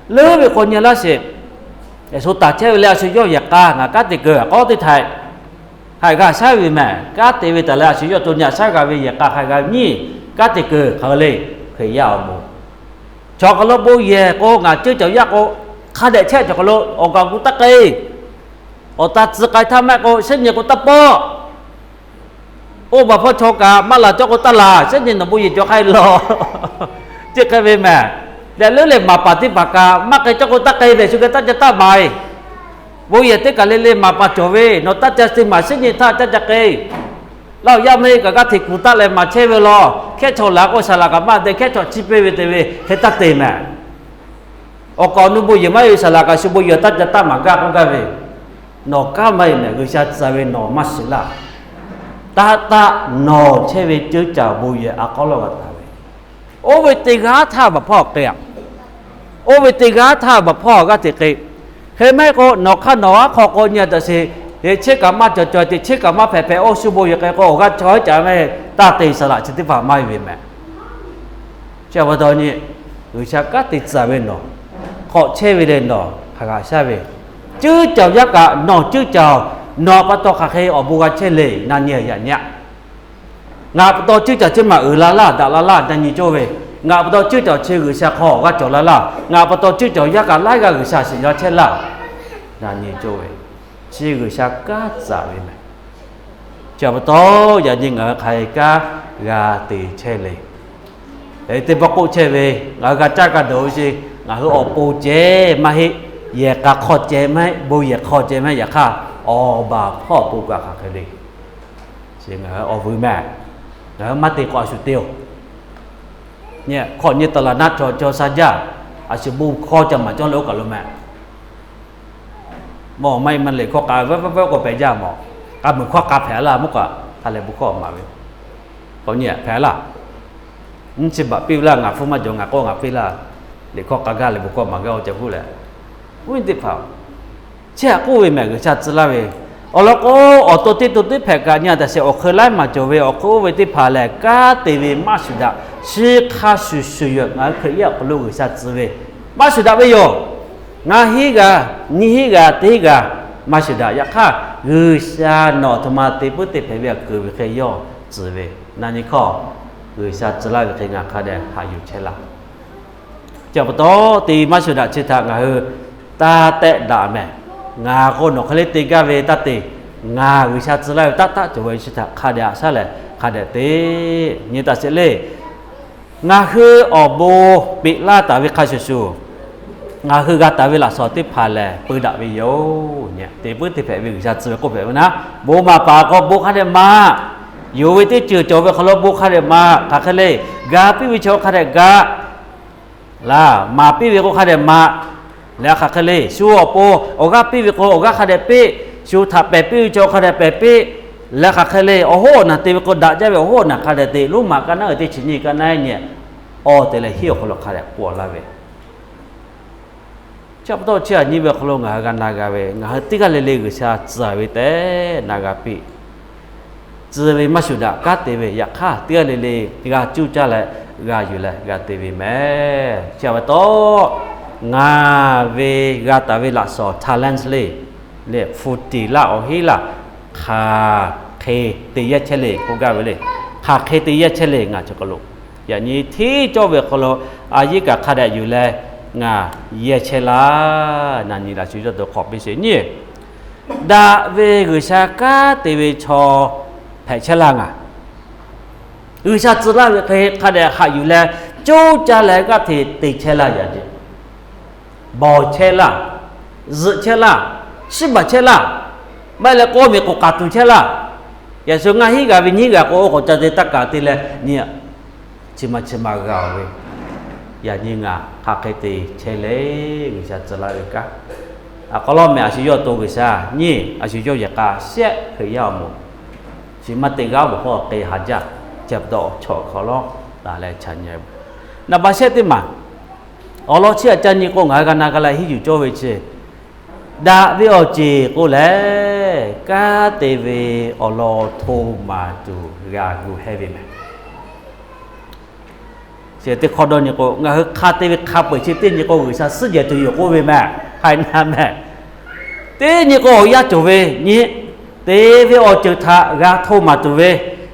leuˉ ve k'o nyi laˇ sheˍ. Yaꞈ shu taˍ chehˇ ve leh a shu yawˇ yehˬ k'a ngaˬ kanˉ te keu k'awꞈ teˇ htaiꞈ hk'a g'a shaˉ ve mehˬ. Kanˉ te ve taˍ leh a shu yawˇ to nyi a shaˉ g'a ve yehˬ k'a hk'a g'a nyi, kanˉ te keu hk'aˬ le, Hkriꞈ yaˇ awˬ moˍ. Chaw hk'aw lo bon yehˬ k'o ngaˬ ceuˇ cawˬ yaˇ k'o, hk'a dehꞈ chehˇ chaw hk'aw lo awˬ kaˍ awˬ gu taˇ k'ai. Awˬ ta tcuh k'ai htaˇ maˇ k'o, shehˉ nyi k'o taˇ pawˆ. Oˇ baˬ hpawˇ chaw kaꞈ maˇ laˬ cawˇ k'o taˇ laˬ, shehˉ nyi nawˬ bon yehˬ cawˬ hk'aˇ lo. Chi hk'e ve mehˍ. Leh leuˉ leh maˍ paˍ teˇ hpaˍ kaꞈ maˇ k'ai cawˇ k'o taˇ k'ai ve, shu geh taˇ ca taˇ maˍ-e. Bon yehˬ teˇ kaˬ le le maˍ paˍ cawˬ ve, nawˬ taˇ ca te maˍ, shehˉ nyi htaˇ ca ca k'ai. Laˇ awˬ yaˇ meuˇ kaꞈ g'aˇ hteꞈ kuˬ taˆ leh maˍ chehˇ ve law. Hkehˉ chaw laˬ k'o, saˍ laꞈ kaꞈ maˇ te, hkehˉ chaw chi piˇ ve te ve hk'e taˇ te mehˍ. Awˬ kaꞈ awˬ nu bon yehˬ maˇ heˆ ve saˍ laꞈ kaꞈ shu bon yehˬ taˇ ca taˇ maˍ gaˇ k'oˆ gaˇ ve, nawˬ kanˉ maˇ heˆ mehˍ. G'uiˬsha tcuh ve nawˬ maˇ shiˍ laˇ. Taˇ taˆ nawˬ chehˇ ve ceuˇ caˬ bon yehˬ a k'aw lawˇ g'a taˍ ve, oˇ ve teˇ g'aˇ htaˇ baˬ hpawˇ k'ai-a. Oˇ ve teˇ g'aˇ htaˇ baˬ hpawˇ g'aˇ hteꞈ k'ai. Hk'e maˇ heˆ k'o, nawˬ hk'aˇ nawˬ aˉ hk'aw k'o nyi a taꞈ sheˍ, teˇ chiˉ kaꞈ maˇ cawˬ cawˬ, teˇ chiˉ kaꞈ maˇ hpehꞈ hpehꞈ, oˇ shu bon yehˬ k'ai k'o awˬ g'aˇ chaw heˉ caꞈ ve taˇ te saˍ laꞈ chi teˇ hpaˍ maˇ heˆ ve mehˍ. Chi pa taw nyi, G'uiˬsha kanˉ te tcuh ve nawˬ, hk'awꞈ chehˇ ve leh nawˬ hk'aˬ g'aꞈ shaˉ ve, ceuˇ caˬ yaˇ kaꞈ nawˬ ceuˇ caˬ, nawˬ pa taw hk'aˬ hk'e awˬ bon g'a chehˇ le na nyi yaꞈ nyi-a. Ngaˬ pa taw ceuˇ caˬ chi maˬ uiˍ la laˇ, daꞈ la laˇ na nyi cawˇ ve, ngaˬ pa taw ceuˇ caˬ chi G'uiˬsha hk'aw awˬ g'aˇ cawˬ la laˇ, ngaˬ pa taw ceuˇ caˬ yaˇ kaꞈ laiˉ g'aˇ G'uiˬsha shiˍ yaw chehˇ laˇ, na nyi cawˇ ve, chi G'uiˬsha kanˉ tcuh ve mehˍ. Chi pa taw yaꞈ nyi ngaˬ hui hk'aˬ hk'e kanˉ g'a te chehˇ le. Teˇ pawˆ k'oˆ chehˇ ve, ngaˬ hui g'a caˇ g'a dawˬ ve chi, ngaˬ hui awˬ pon ceh maˇ heˆ, yehˬ k'a hk'aw ceh maˇ heˆ, bon yehˬ hk'aw ceh maˇ heˆ, yaꞈ hk'aˇ awˬ baˬ hpawˇ awˬ pon kaꞈ hk'aˬ hk'e le. Chi ngaˬ hui awˬ vuiˬ mehˍ. Ngaˬ hui maˇ te k'o a shu te-oˬ. Nyi hk'awꞈ nyi taˍ laˬ naˉ chaw chaw sha jaˇ, a shu bon hkawˇ ca maˍ cawˇ leh oˇ kaˬ lo mehˍ. Mawˬ maˇ heˆ maˇ leh hkawˇ k'a vaˇ vaˇ vaˇ k'awꞈ pehꞈ jaˇ mawˬ. K'a meuˬ hkawˇ k'a hpehꞈ laˇ mvuhˇ kaꞈ hk'a leh bon hkawˇ maˍ ve. K'awꞈ nyi hpehꞈ laˇ. Nyi chi baꞈ piˇ ve laˇ, ngaˬ hpfuhˇ maˇ jawˬ, ngaˬ k'oˆ ngaˬ piˇ laˇ. Liꞈ hkawˇ k'a gaˇ leh bon hkawˇ maˍ gaˇ-oˬ ceh k'oˆ leh, oˇ ve teˇ hpaˍ chi htaꞈ k'oˆ ve mehˍ. G'uiˬsha tcuh laˇ ve awˬ lawn k'o, awˬ to teˇ to teˇ hpehꞈ kaꞈ nyi a taꞈ sheˍ, awˬ hk'eun laiˉ maˬ cawˬ ve awˬ hk'oˆ oˇ ve teˇ hpaˍ lehˬ, kanˉ te ve maˇ shuˍ daꞈ. Chi hk'a shuˍ shuˍ yoˬ, ngaˬ hui Hkriꞈ yaˇ awˬ hk'aw lo G'uiˬsha tcuh ve maˇ shuˍ daꞈ ve yoˬ. Ngaˬ hiˉ g'a, nyiˇ hiˉ g'a, teˇ hiˉ g'a, maˇ shuˍ daꞈ. Yaꞈ hk'aˇ G'uiˬsha nawˬ aˬ htoꞈ ma te puiˉ te hpehꞈ ve a keu ve hk'e yawˇ tcuh ve, na nyi hkawˇ G'uiˬsha tcuh laˇ ve hk'e ngaˬ hk'a dehꞈ haꞈ yuˬ chehˇ laˇ. Chi pa taw te maˇ shuˍ daꞈ chi htaꞈ ngaˬ hui taˇ tehˆ daꞈ mehˍ. Ngaˬ k'o nawˬ hk'e le te gaˇ ve taˇ te. Ngaˬ G'uiˬsha tcuh laˇ ve taˇ taˆ cawˬ ve chi htaꞈ hk'a dehꞈ haꞈ shaˉ leh hk'a dehꞈ te. Nyi taꞈ sheˍ le. Ngaˬ hui awˬ bon peꞈ laˇ taˍ ve hk'a shuˍ shuˍ, ngaˬ hui g'a taˍ ve laꞈ shawnˍ teˇ hpaˍ lehˬ peu daꞈ ve yoˬ. Te puiˉ te hpehꞈ ve G'uiˬsha tcuh ve k'oˆ hpehꞈ ve naˉ, bon maˍ paˍ k'o bon hk'a dehꞈ maˍ. Yonˍ ve teˇ ceuˬ cawˬ ve hk'aw lo bon hk'a dehꞈ maˍ. Hk'aˬ hk'e le, ga piˇ ve chaw hk'a dehꞈ ga laˇ, maˍ piˇ ve k'o hk'a dehꞈ maˍ. Leh hk'aˬ hk'e le, shu awˬ pon awˬ g'aˇ piˇ ve k'o awˬ g'aˇ hk'a dehꞈ piˇ, shu htaꞈ pehˬ piˇ ve chaw hk'a dehꞈ pehˬ piˇ. Leh hk'aˬ hk'e le, awˬ hoˉ awˬ naˬ te ve k'o daꞈ jaˇ ve awˬ hoˉ awˬ naˬ hk'a dehꞈ te, Roˉmaꞈ ka naˉ uiˍ teˇ chi nyiˇ ka naˉ nyi awˬ te leh hiˉ awˬ hk'aw lo hk'a dehꞈ k'oˆ laˇ ve, chi pa taw chi aꞈ nyi ve awˬ hk'aw lo ngaˬ hui g'a na g'a ve, ngaˬ hui teˇ g'aˇ le le G'uiˬsha tcuh ve tehꞈ na g'a piˇ. Tcuh ve maˇ shuˍ daꞈ kanˉ te ve, yaꞈ hk'aˇ teˇ g'aˇ le le g'a cuˇ caˇ leh g'a yuˬ leh g'a te ve mehˍ. Chi pa taw ngaˬ ve g'a taˍ ve laꞈ shawnˍ talent le, leh hpu tiˍ laˇ awˬ heˉ laˇ, hk'aˬ hk'e te yehˇ chehˇ le k'oˆ gaˇ ve le. Hk'aˬ hk'e te yehˇ chehˇ le ngaˬ chi hk'aw lo, yaꞈ nyi hteˇ cawˇ ve awˬ hk'aw lo a yeˉ kaꞈ hk'a dehꞈ yuˬ leh ngaˬ yehˇ chehˇ laˇ. Na nyi laꞈ shu yawˇ to hk'awꞈ piˇ sheˍ nyi. Daꞈ ve G'uiˬsha kanˉ te ve chaw hpehꞈ chehˇ laˇ ngaˬ. G'uiˬsha tcuh laˇ ve hk'e hk'a dehꞈ haꞈ yuˬ leh coˇ caˇ leh g'aˇ hteꞈ te chehˇ laˇ yaꞈ nyi. Bawˬ chehˇ laˇ, zuhꞈ chehˇ laˇ, shiˉ baˬ chehˇ laˇ, maˇ heˆ leh k'oˆ miˬ k'oˍ k'aˍ tuˬ chehˇ laˇ. Yaꞈ shu ngaˇ hinˉ g'a ve nyiˇ g'aˇ k'o oˇ k'awꞈ ca te taˇ kaꞈ te leh nyi, chi ma chi ma g'a ve, yaꞈ nyi ngaˬ hk'aˬ hk'e te chehˇ le. G'uiˬsha tcuh laˇ ve kanˉ, aˬ k'aw lawˉ mehˍ a shu yawˇ to G'uiˬsha nyi, a shu yawˇ yehˬ k'a shehˆ Hkriꞈ yaˇ awˬ moˍ, chi maˇ te g'aˇ awˬ hk'aw k'ai ha jaˇ. Chi pa taw chaw hk'aw lawˉ taˍ leh chaꞈ nyi. Naˍ baˬ shehˆ teˇ maˬ awˬ lawn chi aꞈ ca nyi k'o ngaˬ hui g'a na g'a leh hiˉ yuˬ cawˇ ve chi, daꞈ ve awˬ ceˬ k'o lehˬ, kanˉ te ve awˬ lawn hto maˍ tuˬ g'a gu hehˇ ve mehˍ. Chi teˇ hk'awꞈ dawˇ nyi k'o, ngaˬ hui hk'a te ve hk'a peu-eˬ chi teˇ nyi k'o G'uiˬsha suhˉ jehˬ tuˬ yoˬ k'oˆ ve mehˍ. Hk'aˬ hk'e na mehˍ. Teˇ nyi k'o awˬ yanˇ cawˬ ve nyi, te ve awˬ ceuˬ htaꞈ g'a hto maˍ tuˬ ve,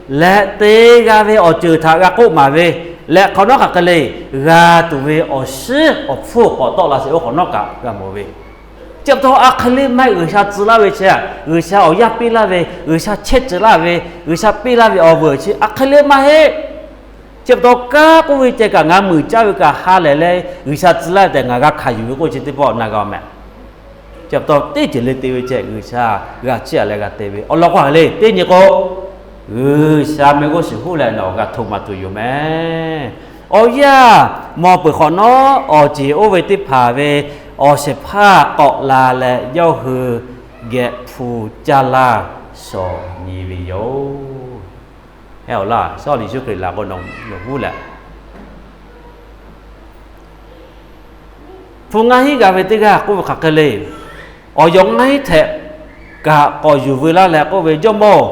leh te g'a ve awˬ ceuˬ htaꞈ g'a k'oˆ maˍ ve, leh hk'awꞈ nawˉ hk'aˬ hk'e le, g'a tuˬ ve awˬ shiˉ awˬ hpfuhˇ k'awꞈ tawˆ la sheˍ oˇ hk'awꞈ nawˉ kaꞈ g'a mawˬ ve. Chi pa taw a hk'e le maˇ heˆ, G'uiˬsha tcuh laˇ ve chi, G'uiˬsha awˬ yaˇ piˇ laˇ ve, G'uiˬsha chehˇ tcuh laˇ ve, G'uiˬsha piˇ laˇ ve awˬ vuiˬ chi a hk'e le maˇ heˆ. Chi pa taw kanˉ k'oˆ ve ceh kaꞈ ngaˬ mui caˇ ve kaꞈ ha lehˬ leh G'uiˬsha tcuh laˇ ve tehꞈ ngaˬ g'a hkanˍ yuˬ ve k'oˆ chi teˇ pawˆ na g'a mehˍ. Chi pa taw teˇ ceuˬ le te ve ceh G'uiˬsha g'a chiˇ aꞈ leh g'a te ve awˬ lawn k'o ha le teˇ nyi k'o, G'uiˬsha mehˆ g'uˇ suhˍ huˉ leh nawˬ g'a hto maˍ tuˬ yoˬ mehˍ. Awˬ yanˇ mawˬ peuˬ hk'awꞈ nawˉ, awˬ ceˬ oˇ ve teˇ hpaˍ ve awˬ shehˍ hpaˇ k'awꞈ la leh yawˇ hui geh hpu caˇ laˇ shawˍ nyi ve yoˬ. Heh awˬ laˇ, Sawˉliꞈ Yeˍsuˆ Hkriꞈ laꞈ k'o nawˬ huˉ leh hpu ngaˇ hinˉ g'a ve teˇ g'aˇ k'oˆ ve hk'aˬ hk'e le. Awˬ yawˬ ngaˇ hinˉ htehꞈ kaꞈ k'awꞈ yuˬ veu laˇ leh k'oˆ ve, Jawˇmawˇ-oˬ,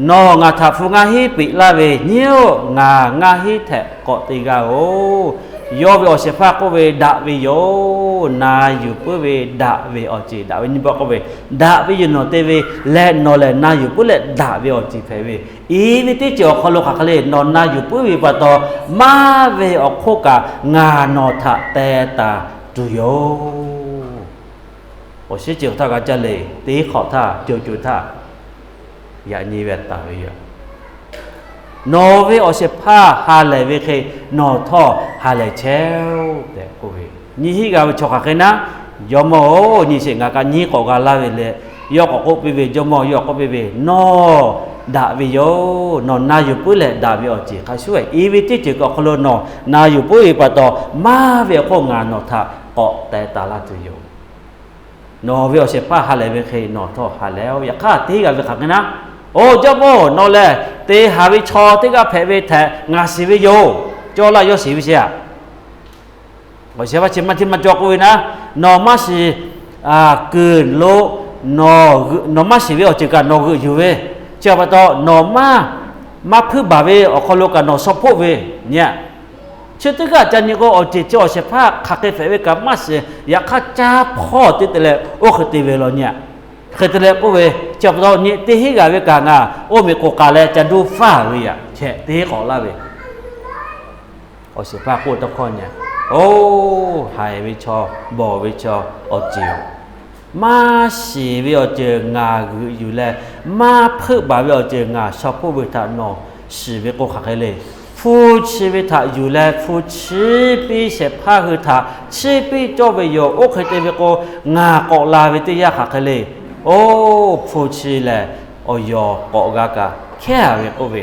nawˬ ngaˬ htaꞈ hpu ngaˇ hinˉ peꞈ laˇ ve nyiˇ-oˆ, ngaˬ ngaˇ hinˉ htehꞈ k'awꞈ te g'a-oˬ. Yawˇ ve awˬ shehˍ hpaˇ k'oˆ ve, Daꞈ ve yoˬ. Na yuˬ puiˉ ve daꞈ ve awˬ ceˬ, daꞈ ve nyiˇ bawˆ k'oˆ ve, daꞈ ve yoˬ nawˬ te ve leh nawˬ lehˬ na yuˬ puiˉ leh daꞈ ve awˬ ceˬ hpehꞈ ve, iˉ ve teˇ ceuˬ awˬ hk'aw lo hk'aˬ hk'e le nawˬ na yuˬ puiˉ ve pa taw, maˇ ve awˬ hk'oˆ kaꞈ ngaˬ nawˬ htaꞈ teh taˍ tuˬ yoˬ. Awˬ shiˉ ceuˬ htaˇ g'a jaˇ le, teˇ hk'awꞈ htaˇ co co htaˇ yaꞈ nyi ve taˍ ve yoˬ. Nawˬ ve awˬ shehˍ hpaˇ ha lehˬ ve hk'e nawˬ htawˇ ha lehˬ chehˇ-oˆ tehꞈ k'oˆ ve, nyiˇ hinˉ g'a ve chaw hk'aˬ hk'e naˉ, Jawˇmawˇ-oˬ, nyi sheˍ, ngaˬ kaꞈ nyiˇ k'awꞈ g'a laˇ ve leh, yawˇ k'awꞈ k'oˆ piˇ ve, Jawˇmawˇ, yawˇ k'oˆ piˇ ve, Nawˬ daꞈ ve yoˬ. Nawˬ na yuˬ puiˉ leh daꞈ ve awˬ ceˬ hk'a shuˉ-ehˍ, iˉ ve teˇ ceuˬ kaꞈ awˬ hk'aw lo nawˬ na yuˬ puiˉ ve pa taw, maˇ ve awˬ hk'oˆ ngaˬ nawˬ htaꞈ k'awꞈ teh taˍ laˇ tuˬ yoˬ. Nawˬ ve awˬ shehˍ hpaˇ ha lehˬ ve hk'e nawˬ htawˇ ha lehˬ-oˆ. Yaꞈ hk'aˇ teˇ g'aˇ ve hk'aˬ hk'e naˉ, Oˬ, Jawˇmawˇ-oˬ, nawˬ lehˬ te haˍ ve chaw teˇ g'aˇ hpehꞈ ve tehꞈ ngaˬ shiˍ ve yoˬ. Cawˇ laˇ, yawˇ shiˍ ve sheˍ-aꞈ. Awˬ shehˍ hpaˇ chi maˇ hteˇ maˇ cawˇ k'oˆ ve naˉ, Nawˬ maˇ shiˍ kuiˬ lo, nawˬ maˇ shiˍ ve awˬ ceuˬ kaꞈ nawˬ g'euꞈ yuˬ ve, chi pa taw nawˬ maˇ, maˇ hpuiˇ baˬ ve awˬ hk'aw lo kaꞈ nawˬ shaw hpoˆ ve nyi-aꞈ. Chi teˇ g'aˇ ca nyi k'o, awˬ ceuˬ chi awˬ shehˍ hpaˇ hk'aˬ hk'e hpehꞈ ve kaꞈ maˇ shiˍ, yaꞈ hk'aˇ caˇ hpawˇ te te leh oˇ hk'e te ve law nyi-aꞈ. Hk'e te leh k'oˆ ve, chi pa taw nyi teˇ hinˉ g'a ve kaꞈ ngaˬ oˇ miˬ k'oˍ k'aˍ leh ca duˇ faˇ ve yaꞈ chehꞈ teˇ k'awꞈ laˇ ve awˬ shehˍ hpaˇ k'oˆ tawˇ hkawˇ nyi-aꞈ. Oˬ, haiˬ ve chaw, bawˬ ve chaw, awˬ ceˬ-oˬ, maˇ shiˍ ve awˬ ceuˬ ngaˬ g'euꞈ yuˬ leh, maˇ hpuiˇ baˬ ve awˬ ceuˬ ngaˬ shaw hpoˆ ve htaꞈ nawˬ shiˍ ve k'o hk'aˬ hk'e le. Hpu chi ve htaꞈ yuˬ leh hpu chiˇ piˇ shehˍ hpaˇ hui htaꞈ chiˇ piˇ cawˇ ve yoˬ. Oˇ hk'e te ve k'o, ngaˬ k'awꞈ la ve teˇ yanˇ hk'aˬ hk'e le. Oˬ, hpu chi lehˬ awˬ yawˬ k'awꞈ g'a kaꞈ hkehˉ-a ve k'oˆ ve,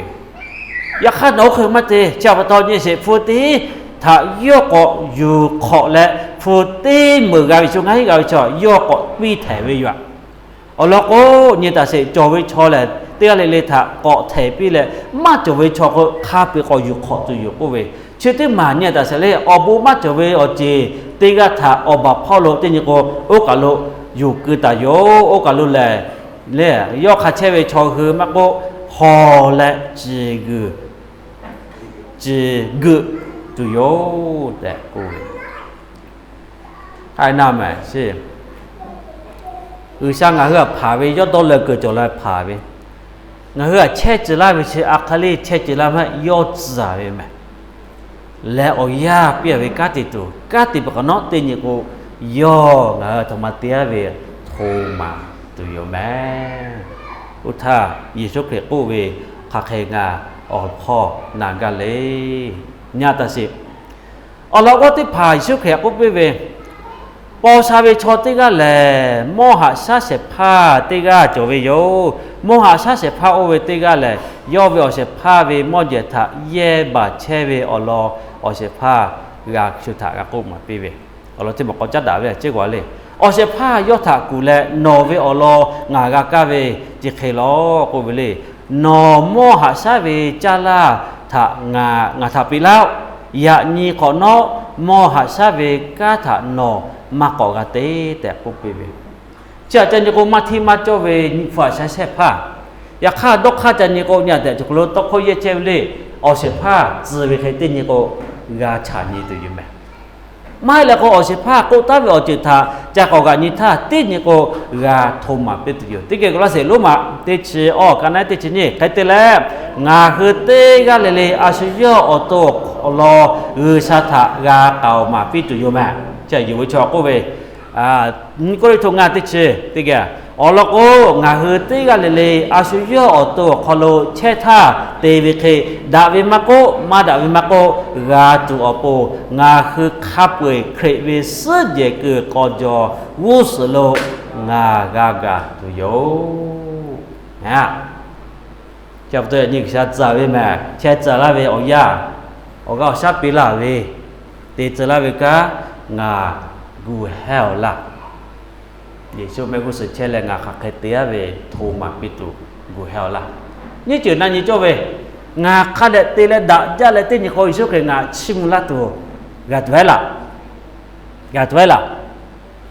yaꞈ hk'aˇ nawˬ oˇ hk'e maˇ te. Chi pa taw nyi sheˍ, hpu teˇ htaꞈ yawˇ k'awꞈ yuˬ hk'awꞈ leh hpu teˇ meunˍ g'a ve chaw, ngaˇ hinˉ g'a ve chaw yawˇ k'awꞈ piˇ htehˍ ve yoˬ-aꞈ. Awˬ lawn k'o, nyi taˍ sheˍ, cawˬ ve chaw lehˬ teˇ g'aˇ le le htaꞈ k'awꞈ htehˍ piˇ leh, maˇ cawˬ ve chaw hk'aw hk'a peu-eˬ k'awꞈ yuˬ hk'awꞈ tuˬ yoˬ k'oˆ ve, chi teˇ maˬ nyi taˍ sheˍ le. Awˬ bon maˇ cawˬ ve awˬ ceˬ teˇ g'aˇ htaꞈ awˬ baˬ hpawˇ lo teˇ nyi k'o, oˇ kaˬ lo yuˬ keu taˍ yoˬ. Oˇ kaˬ lo lehˬ, le, yawˇ hk'a chehˇ ve chaw hui maˇ k'oˆ, hawˬ leh ciˬ g'uiˬ, ciˬ g'euꞈ tuˬ yoˬ tehꞈ k'oˆ ve. Aˬ na mehˍ sheˍ, G'uiˬsha ngaˬ hui htaꞈ hpanˍ ve yawˇ dawˇ leh keu cawˬ la hpanˍ ve, ngaˬ hui htaꞈ chehˇ ceuˬ laˇ ve chi a hk'e le chehˇ ceuˬ laˇ maˇ heˆ, yawˇ tcuh ve mehˍ. Leh awˬ yanˇ piˇ-a ve kanˉ te tuˬ, kanˉ te peuˬ hk'awꞈ nawˉ teˇ nyi k'o, yawˇ ngaˬ hui htaꞈ maˇ te-a ve hto maˍ tuˬ yoˬ mehˍ. Oˇ htaˇ Yeˍsuˆ Hkriꞈ k'oˆ ve, hk'aˬ hk'e ngaˬ awˬ hpawˇ na gaˇ le. Nyi taˍ sheˍ. Awˬ lawn k'o teˇ hpaˍ Yeˍsuˆ Hkriꞈ k'oˆ piˇ ve, paw sha ve chaw teˇ g'aˇ lehˬ, mawˇ haꞈ shaˉ shehˍ hpaˇ teˇ g'aˇ cawˬ ve yoˬ. Mawˇ haꞈ shaˉ shehˍ hpaˇ oˇ ve teˇ g'aˇ lehˬ, yawˇ ve awˬ shehˍ hpaˇ ve mawˇ jehˬ htaꞈ yehˇ baˬ chehˇ ve awˬ lawn awˬ shehˍ hpaˇ g'a shu htaꞈ g'a k'oˆ maˍ piˇ ve, awˬ lawn teˇ maˬ k'awꞈ caˉ daꞈ ve ceˇ g'aw le. Awˬ shehˍ hpaˇ yawˇ htaꞈ kuˬ leh, Nawˬ ve awˬ lawn ngaˬ g'a kaˇ ve chi hk'e lawˬ k'oˆ ve le. Nawˬ mawˇ haꞈ shaˉ ve caˇ laˇ htaꞈ ngaˬ htaꞈ piˇ laˇ-oˆ. Yaꞈ nyi hk'awꞈ nawˉ, mawˇ haꞈ shaˉ ve kanˉ htaꞈ nawˬ maˇ k'awꞈ g'a te tehꞈ k'oˆ piˇ ve. Chi htaꞈ ca nyi k'o, maˇ hteˇ maˇ cawˇ ve nyi hpu haꞈ shaˉ shehˍ hpaˇ. Yaꞈ hk'aˇ dawˇ hk'aˇ ca nyi k'o, nyi-a tehꞈ cawˬ hk'aw lo tawˇ hkawˇ yehˇ chehˇ ve le. Awˬ shehˍ hpaˇ tcuh ve hk'e teˇ nyi k'o, g'a chaꞈ nyi tuˬ yoˬ mehˍ. Maˇ heˆ leh k'o, awˬ shehˍ hpaˇ k'oˆ taˉ ve awˬ ceuˬ htaꞈ ca k'awꞈ g'aꞈ nyi htaˇ, teˇ nyi k'o g'a hto maˍ piˇ tuˬ yoˬ. Teˇ geh k'o laˇ sheˍ, Roˉmaꞈ teˇ chi awˬ ka naˉ teˇ chi nyiˇ hk'e te leh, ngaˬ hui teˇ g'aˇ le le a shu yawˇ awˬ to awˬ lawn G'uiˬsha htaꞈ g'a k'aoˍ maˍ piˇ tuˬ yoˬ mehˍ. Chi yonˍ ve chaw k'oˆ ve, Nyi Kawˇrenˍhtuˆ ngaˇ teˇ chi teˇ geh, awˬ lawn k'o, ngaˬ hui teˇ g'aˇ le le a shu yawˇ awˬ to awˬ hk'aw lo chehˇ htaˇ te ve hk'e, daꞈ ve maˇ k'oˆ, maˇ daꞈ ve maˇ k'oˆ, g'a tuˬ awˬ pon ngaˬ hui hk'a peu-eˬ Hkriꞈ ve suhˉ jehˬ kuiˬ k'aw jaw g'uˇ suhˍ lo ngaˬ g'a gaˬ tuˬ yoˬ. Chi pa taw yaꞈ nyi G'uiˬsha tcuh ve mehˬ, chehˇ tcuh laˇ ve awˬ yanˇ, awˬ g'aˇ awˬ shaˉ piˇ laˇ ve, te tcuh laˇ ve kanˉ ngaˬ gu hehˇ-oˬ laˇ. Yeˍsuˆ mehˆ g'uˇ suhˍ chehˇ leh ngaˬ hk'aˬ hk'e te-a ve hto maˍ piˇ tuˬ gu hehˇ-oˬ laˇ. Nyiˇ ceuˬ na nyi cawˇ ve, ngaˬ hk'a dehꞈ te leh daꞈ jaˇ leh teˇ nyi hk'aw Yeˍsuˆ Hkriꞈ ngaˬ chiˇ mvuh laˇ tuˬ g'a tuˬ-e laˇ. G'a tuˬ-e laˇ.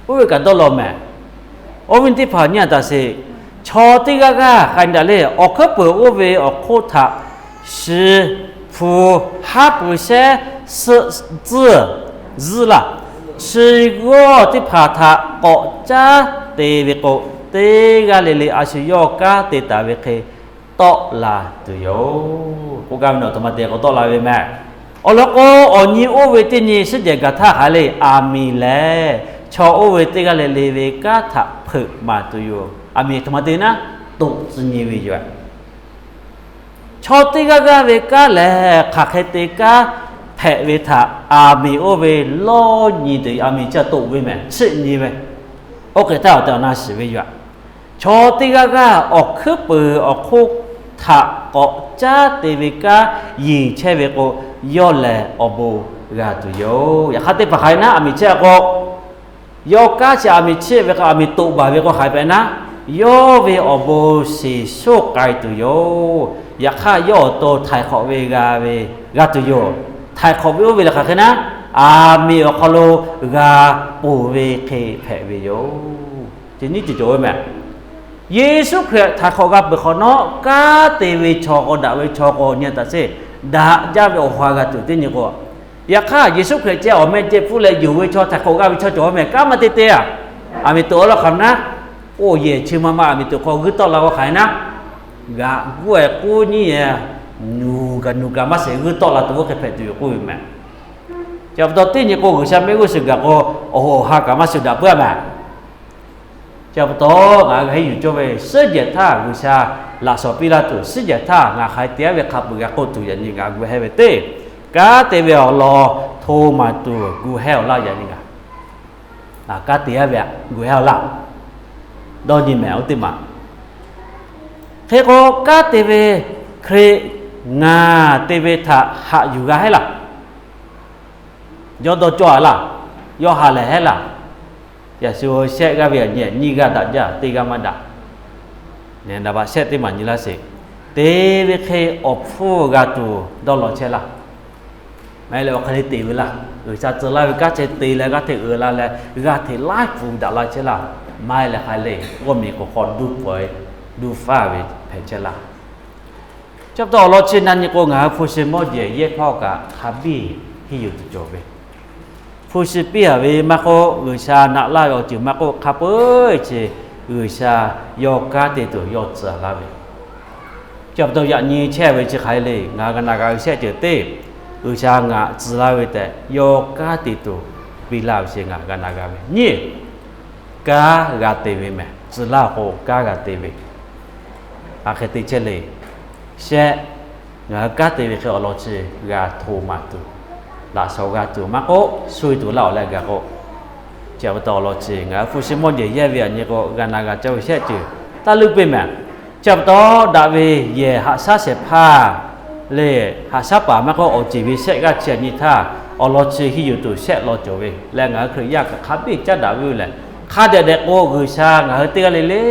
Oˇ ve kaꞈ dawˇ law mehˬ. Awˬ viˉ teˇ hpaˍ nyi-a taˍ sheˍ. Chaw teˇ g'aˇ g'aˇ k'ai daꞈ le, awˬ hkuiˉ peuˬ oˇ ve awˬ hk'oˆ htaꞈ shi, hpu, haˉ pui shehˉ, suhˆ, tcuhˇ, zuhˇ laˇ. Chi g'awˇ teˇ hpaˍ htaꞈ k'awꞈ caˉ te ve k'o, teˇ g'aˇ le le a shu yawˇ kanˉ te taˍ ve hk'e tawˆ la tuˬ yoˬ. K'oˆ gaˇ ve nawˬ htoꞈ ma te k'o tawˆ la ve mehˬ. Awˬ lawn k'o, awˬ nyi oˇ ve teˇ nyi suhˉ jehˬ gaˬ htaˇ hk'aˬ le, aˬ miˍ lehˬ chaw oˇ ve teˇ g'aˇ le le ve kanˉ htaꞈ hpeuꞈ maˍ tuˬ yoˬ. Aˬ miˍ htoꞈ ma te naˉ, toꞈ tcuh nyi ve yoˬ. Chaw teˇ g'aˇ g'aˇ ve kanˉ lehˬ hk'aˬ hk'e te kanˉ hpehꞈ ve htaꞈ aˬ miˍ oˇ ve lawˇ nyi tuˬ, aˬ miˍ chi toꞈ ve mehˬ, chiˆ nyi ve, oˇ hk'e htaˇ awˬ tehˬ awˬ na shiˍ ve yoˬ. Chaw teˇ g'aˇ g'aˇ awˬ hkuiˉ peuˬ awˬ hk'oˆ htaꞈ k'awꞈ caˉ te ve kanˉ yeˬ chehˇ ve k'o, yawˇ lehˬ awˬ bon g'a tuˬ yoˬ. Yaꞈ hk'aˇ teˇ hpaˍ hk'aˬ hk'e naˉ, aˬ miˍ chehˇ k'o, yawˇ kanˉ chi aˬ miˍ chiˆ ve k'o, aˬ miˍ toꞈ baˬ ve k'o hk'aˬ hk'e hpehꞈ naˉ, yawˇ ve awˬ bon shiˍ shoˆ k'ai tuˬ yoˬ. Yaꞈ hk'aˇ yawˇ awˬ to htaiˍ hk'awꞈ ve g'a ve, g'a tuˬ yoˬ. Htaiˍ hk'awꞈ ve oˇ ve lehˬ hk'aˬ hk'e naˉ, aˬ miˍ awˬ hk'aw lo g'a ponˬ ve hk'e hpehꞈ ve yoˬ. Chi nyiˇ ceuˬ cawˬ ve mehˬ. Yeˍsuˆ Hkriꞈ htaiˍ hk'awꞈ g'a peuˬ hk'awꞈ nawˉ, kanˉ te ve chaw k'o, daꞈ ve chaw k'o, nyi-a taˍ sheˍ, daꞈ jaˇ ve awˬ ha g'a tuˬ teˇ nyi k'o, yaꞈ hk'aˇ Yeˍsuˆ Hkriꞈ ceh awˬ meh ceh pfuhˇ leh yonˍ ve chaw htaiˍ hk'awꞈ g'a ve chaw cawˬ ve mehˬ, kanˉ maˇ te te-a. Aˬ miˍ toꞈ-a lawˇ hk'aˬ naˉ, oˇ yehˬ chi ma ma aˬ miˍ toꞈ hk'aw g'uiˇ tawˆ la k'o hk'aˬ hk'e naˉ, g'aꞈ guˇ-e k'oˉ nyiˇ-e, nuˬ kaꞈ nuˬ kaꞈ maˇ shiˍ g'uiˇ tawˆ la tuˬ oˇ hk'e hpehꞈ tuˬ yoˬ k'oˆ ve mehˬ. Chi pa taw teˇ nyi k'o G'uiˬsha mehˆ g'uˇ suhˍ gaˬ k'o, awˬ ha kaꞈ maˇ shuˍ daꞈ puiˉ-a mehˬ. Chi pa taw ngaˬ hui henˇ yuˬ cawˇ ve suhˉ jehˬ htaˇ G'uiˬsha laꞈ shawnˍ piˇ laˇ tuˬ, suhˉ jehˬ htaˇ ngaˬ hk'aˬ hk'e te-a ve hk'a peuˬ g'a k'oˆ tuˬ yaꞈ nyi ngaˬ gu hehˇ ve teˇ, kanˉ te ve awˬ lawn hto maˍ tuˬ gu hehˇ-oˬ laˇ yaꞈ nyi ngaˬ. Kanˉ te-a ve gu hehˇ-oˬ laˇ. Dawˇ nyi mehˬ oˇ teˇ maˬ. Hk'e k'o kanˉ te ve Hkriꞈ ngaˬ te ve htaꞈ haꞈ yuˬ g'a hehˉ laˇ. Yawˇ dawˇ cawˇ-a laˇ. Yawˇ ha lehˬ hehˉ laˇ. Yaꞈ shu shehˆ g'aˇ ve aꞈ nyi nyiˇ g'aˇ daꞈ jaˇ, teˇ g'aˇ maˇ daꞈ. Naˍ baꞈ shehˆ teˇ maˬ nyi laˇ sheˍ. Te ve hk'e awˬ hpfuhˇ g'a tuˬ dawˇ law chehˇ laˇ. Maˇ heˆ leh awˬ hk'aˬ hk'e te ve laˇ. G'uiˬsha tcuh laˇ ve kanˉ chi te leh g'aˇ hteꞈ uiˍ la leh g'aˇ hteꞈ laiˉ pfuhˍ daꞈ la chehˇ laˇ. Maˇ heˆ leh hk'aˬ hk'e le, g'awˇ miˬ k'oˍ hk'aw duˇ peuˬ-e, duˇ faˇ ve hpehꞈ chehˇ laˇ. Chi pa taw awˬ lawn chi na nyi k'o, ngaˬ hui hpu shi mawˇ jehˬ yehˇ hpawˇ kaꞈ hk'a biˇ henˇ yuˬ tuˬ cawˬ ve, hpu shi piˇ-a ve maˇ k'oˆ, G'uiˬsha naꞈ laˇ ve awˬ ceuˬ maˇ k'oˆ, hk'a peu-eˬ chi G'uiˬsha yawˇ kanˉ te tuˬ yawˇ tcuh laˇ ve. Chi pa taw yaꞈ nyi chehˇ ve chi hk'aˬ hk'e le, ngaˬ g'a na g'a ve shehˆ ceuˬ teˇ, G'uiˬsha ngaˬ tcuh laˇ ve tehꞈ yawˇ kanˉ te tuˬ piˇ laˇ ve chi ngaˬ g'a na g'a ve nyiˇ, kanˉ g'a te ve mehˬ. Tcuh laˇ k'o kanˉ g'a te ve, hk'aˬ hk'e te chehˇ le. Shehˆ, ngaˬ hui kanˉ te ve hk'e awˬ lawn chi g'a hto maˍ tuˬ, laꞈ shawnˍ g'a tuˬ maˇ k'oˆ, sho-e tuˬ laˇ-oˬ leh gaˬ k'o, chi pa taw awˬ lawn chi ngaˬ hui hpu shi mawˇ jehˬ yehˇ ve aꞈ nyi k'o g'a na g'a cawˇ ve shehˆ ceuˬ taˇ luˇ piˇ mehˬ. Chi pa taw daꞈ ve yehˬ haꞈ shaˉ shehˍ hpaˇ le, haꞈ shaˉ paˍ maˇ k'oˆ, awˬ ceˬ ve shehˆ g'aˇ chi aꞈ nyi htaˇ, awˬ lawn chi henˇ yuˬ tuˬ shehˆ law cawˬ ve leh, ngaˬ hui Hkriꞈ yaˇ kaꞈ hk'a biˇ caˉ daꞈ ve-o leh, hk'a dehꞈ dehꞈ k'o G'uiˬsha ngaˬ hui teˇ g'aˇ le le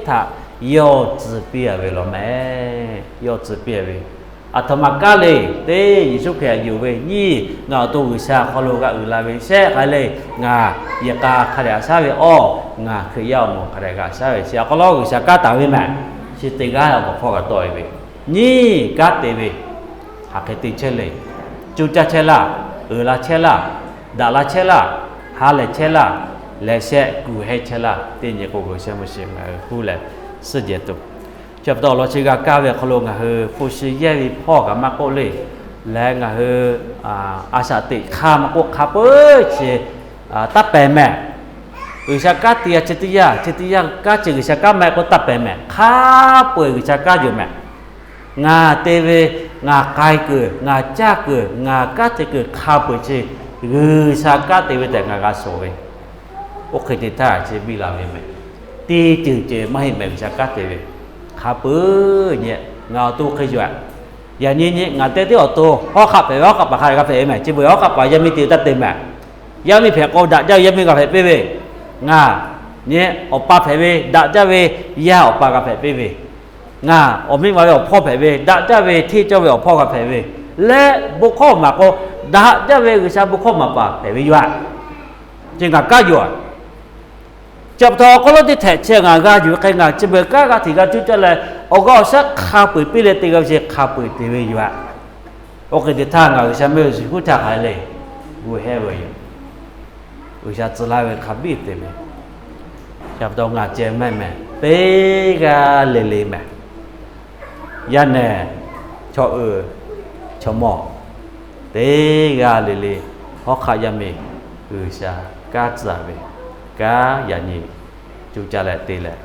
htaꞈ yawˇ tcuh piˇ-a ve law mehˬ. Yawˇ tcuh piˇ-a ve, aˬ htoꞈ ma kaˉ le, teˇ Yeˍsuˆ Hkriꞈ htaꞈ yonˍ ve nyiˇ, ngaˬ awˬ to G'uiˬsha awˬ hk'aw lo g'a uiˍ la ve shehˆ hk'aˬ hk'e le, ngaˬ yehˬ k'a hk'a dehꞈ haꞈ shaˉ ve awˬ, ngaˬ Hkriꞈ yaˇ awˬ moˍ hk'a dehꞈ g'a shaˉ ve chi awˬ hk'aw lo G'uiˬsha kanˉ taˍ ve mehˬ. Chi teˇ g'aˇ awˬ hk'aw k'awꞈ tawˆ-e ve, nyiˇ kanˉ te ve, hk'aˬ hk'e te chehˇ le, coˇ caˇ chehˇ laˇ, uiˍ la chehˇ laˇ, daꞈ la chehˇ laˇ, ha lehˬ chehˇ laˇ, leh shehˆ kuˬ hehˇ chehˇ laˇ. Teˇ nyi k'o G'uiˬsha mvuhˇ shiˍ ngaˬ hui huˉ leh suhˉ jehˬ tuˬ, chi pa taw awˬ lawn chi g'a kaˇ ve awˬ hk'aw lo ngaˬ hui hpu shi yehˇ ve hpawˇ kaꞈ maˇ k'oˆ le, leh ngaˬ hui a shaꞈ teꞈ hk'aˇ maˇ k'oˆ, hk'a peu-eˬ chi taˇ pehˍ mehˬ. G'uiˬsha kanˉ te g'a chi teˇ yanˇ, chi teˇ yanˇ kanˉ chi G'uiˬsha kanˉ maˇ heˆ k'o taˇ pehˍ mehˍ. Hk'a peu-eˬ G'uiˬsha kanˉ yoˬ mehˍ. Ngaˬ te ve, ngaˬ k'ai kuiˬ, ngaˬ caˇ kuiˬ, ngaˬ kanˉ te kuiˬ hk'a peu-eˬ chi G'uiˬsha kanˉ te ve tehꞈ ngaˬ g'a shawˍ ve, oˇ hk'e te htaˇ chi biˇ la ve mehˍ. Teˇ ceuˬ ceuˬ maˇ heˆ mehˍ G'uiˬsha kanˉ te ve. Hk'a peu-eˬ nyi ngaˬ awˬ to hk'e yoˬ aꞈ. Yaꞈ nyi nyi ngaˬ te teˇ awˬ to hawˉ hk'aˆ hpehꞈ ve, hawˉ hk'aˆ paˍ hk'a g'a hpehꞈ ve mehˍ. Chi beuꞈ hawˉ hk'aˆ paˍ yaˇ miˇ te taˇ te mehˍ. Yaˇ miˇ hpehꞈ k'o daꞈ jaˇ ve yaˇ miˇ g'a hpehꞈ piˇ ve. Ngaˬ nyi awˬ pa hpehꞈ ve daꞈ jaˇ ve yaˇ awˬ pa g'a hpehꞈ piˇ ve. Ngaˬ awˬ miˇ ma ve awˬ hpawˇ hpehꞈ ve daꞈ jaˇ ve hteˇ cawˇ ve awˬ hpawˇ g'a hpehꞈ ve. Leh bon hkawˇ maˍ k'o, daꞈ jaˇ ve G'uiˬsha bon hkawˇ maˍ paˍ hpehꞈ ve yoˬ aꞈ. Chi ngaˬ kanˉ yoˬ aꞈ. Chi pa taw awˬ hk'aw lo teˇ htehꞈ chi ngaˬ g'a yuˬ ve hk'e ngaˬ chi beuꞈ kanˉ g'a hteꞈ g'a cuˇ caˇ leh, awˬ g'aˇ awˬ shaˉ hk'a peu-eˬ piˇ leh te g'a ve chi hk'a peu-eˬ te ve yoˬ aꞈ. Oˇ hk'e te htaˇ ngaˬ G'uiˬsha mehˆ g'uˇ suhˍ hkuˇ htaˇ hk'a leh gu hehˇ ve yoˬ. G'uiˬsha tcuh laˇ ve hk'a biˇ te ve. Chi pa taw ngaˬ ceh mehˆ mehˍ teˇ g'aˇ le le mehˍ. Yaˇ nehˬ, chaw uiˍ, chaw mawˇ, teˇ g'aˇ le le, hawˉ hk'aˆ yaˇ miˇ G'uiˬsha kanˉ tcuh ve, kanˉ yaꞈ nyi cuˇ caˇ leh te leh,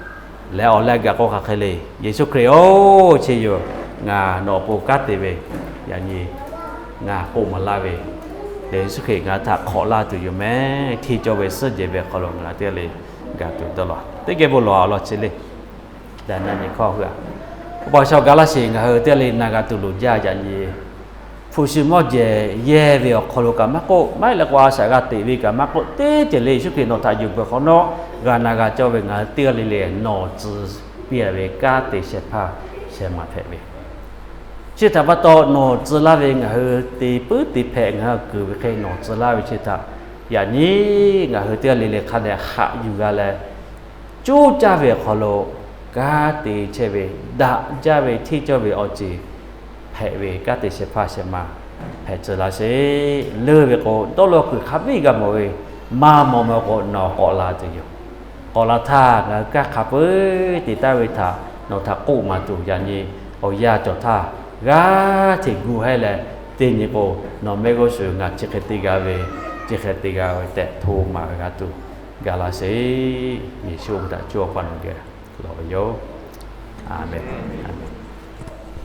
leh awˬ leh gaˬ k'o hk'aˬ hk'e le. Yeˍsuˆ Hkriꞈ-oˬ, chi yoˬ ngaˬ nawˬ awˬ pon kanˉ te ve, yaꞈ nyi ngaˬ k'oˆ maˍ laˇ ve, Yeˍsuˆ Hkriꞈ ngaˬ htaꞈ hk'awꞈ laˇ tuˬ yoˬ mehˍ. Hteˇ cawˇ ve suhˉ jehˬ ve hk'aw lo ngaˬ teˇ g'aˇ le gaˬ tuˬ dawˇ law. Teˇ geh bon lawˬ awˬ lawn chi le. Daꞈ na nyi hkawˇ hui aꞈ, awˬ pa shaw gaˬ laˇ sheˍ. Ngaˬ hui teˇ g'aˇ le na g'a tuˬ loˍ jaˇ yaꞈ nyi, hpu shi mawˇ jehˬ yehˇ ve awˬ hk'aw lo kaꞈ maˇ k'oˆ, maˇ heˆ leh k'o a shaꞈ g'a teꞈ ve kaꞈ maˇ k'oˆ, teˇ ceuˬ le Yeˍsuˆ Hkriꞈ nawˬ htaꞈ yuˬ peuˬ hk'awꞈ nawˉ g'a na g'a cawˇ ve ngaˬ hui teˇ g'aˇ le le nawˬ tcuh piˇ ve kanˉ te shehˍ hpaˇ shehˍ ma hpehꞈ ve. Chi htaꞈ pa taw nawˬ tcuh laˇ ve ngaˬ hui te puiˉ te hpehꞈ ngaˬ hui kuiˬ ve hk'e nawˬ tcuh laˇ ve chi htaꞈ yaꞈ nyi ngaˬ hui teˇ g'aˇ le le hk'a dehꞈ haꞈ yuˬ g'a leh, coˇ caˇ ve awˬ hk'aw lo kanˉ te chehˇ ve, daꞈ jaˇ ve hteˇ cawˇ ve awˬ ceuˬ hpehꞈ ve kanˉ te shehˍ hpaˇ shehˍ ma hpehꞈ tcuh laˇ sheˍ. Leuˇ ve k'o dawˇ law kuiˬ hk'a biˇ g'a mawˬ ve, maˇ mawˬ mawˬ k'o nawˬ k'awꞈ la tuˬ yoˬ. K'awꞈ la htaˇ ngaˬ hui kanˉ hk'a peu-eˬ te taˍ ve htaꞈ nawˬ htaꞈ k'oˆ maˍ tuˬ yaꞈ nyi awˬ yanˇ cawˬ htaˇ g'aˇ hteꞈ gu hehˉ leh, teˇ nyi k'o nawˬ mehˆ g'uˇ suhˍ ngaˬ chi hk'e te g'a ve, chi hk'e te g'a ve tehꞈ hto maˍ g'a tuˬ gaˬ laˇ sheˍ. Yeˍsuˆ htaꞈ cuˇ awˬ pa nawˬ geh lawˬ ve yoˬ. Aˍmenˍ.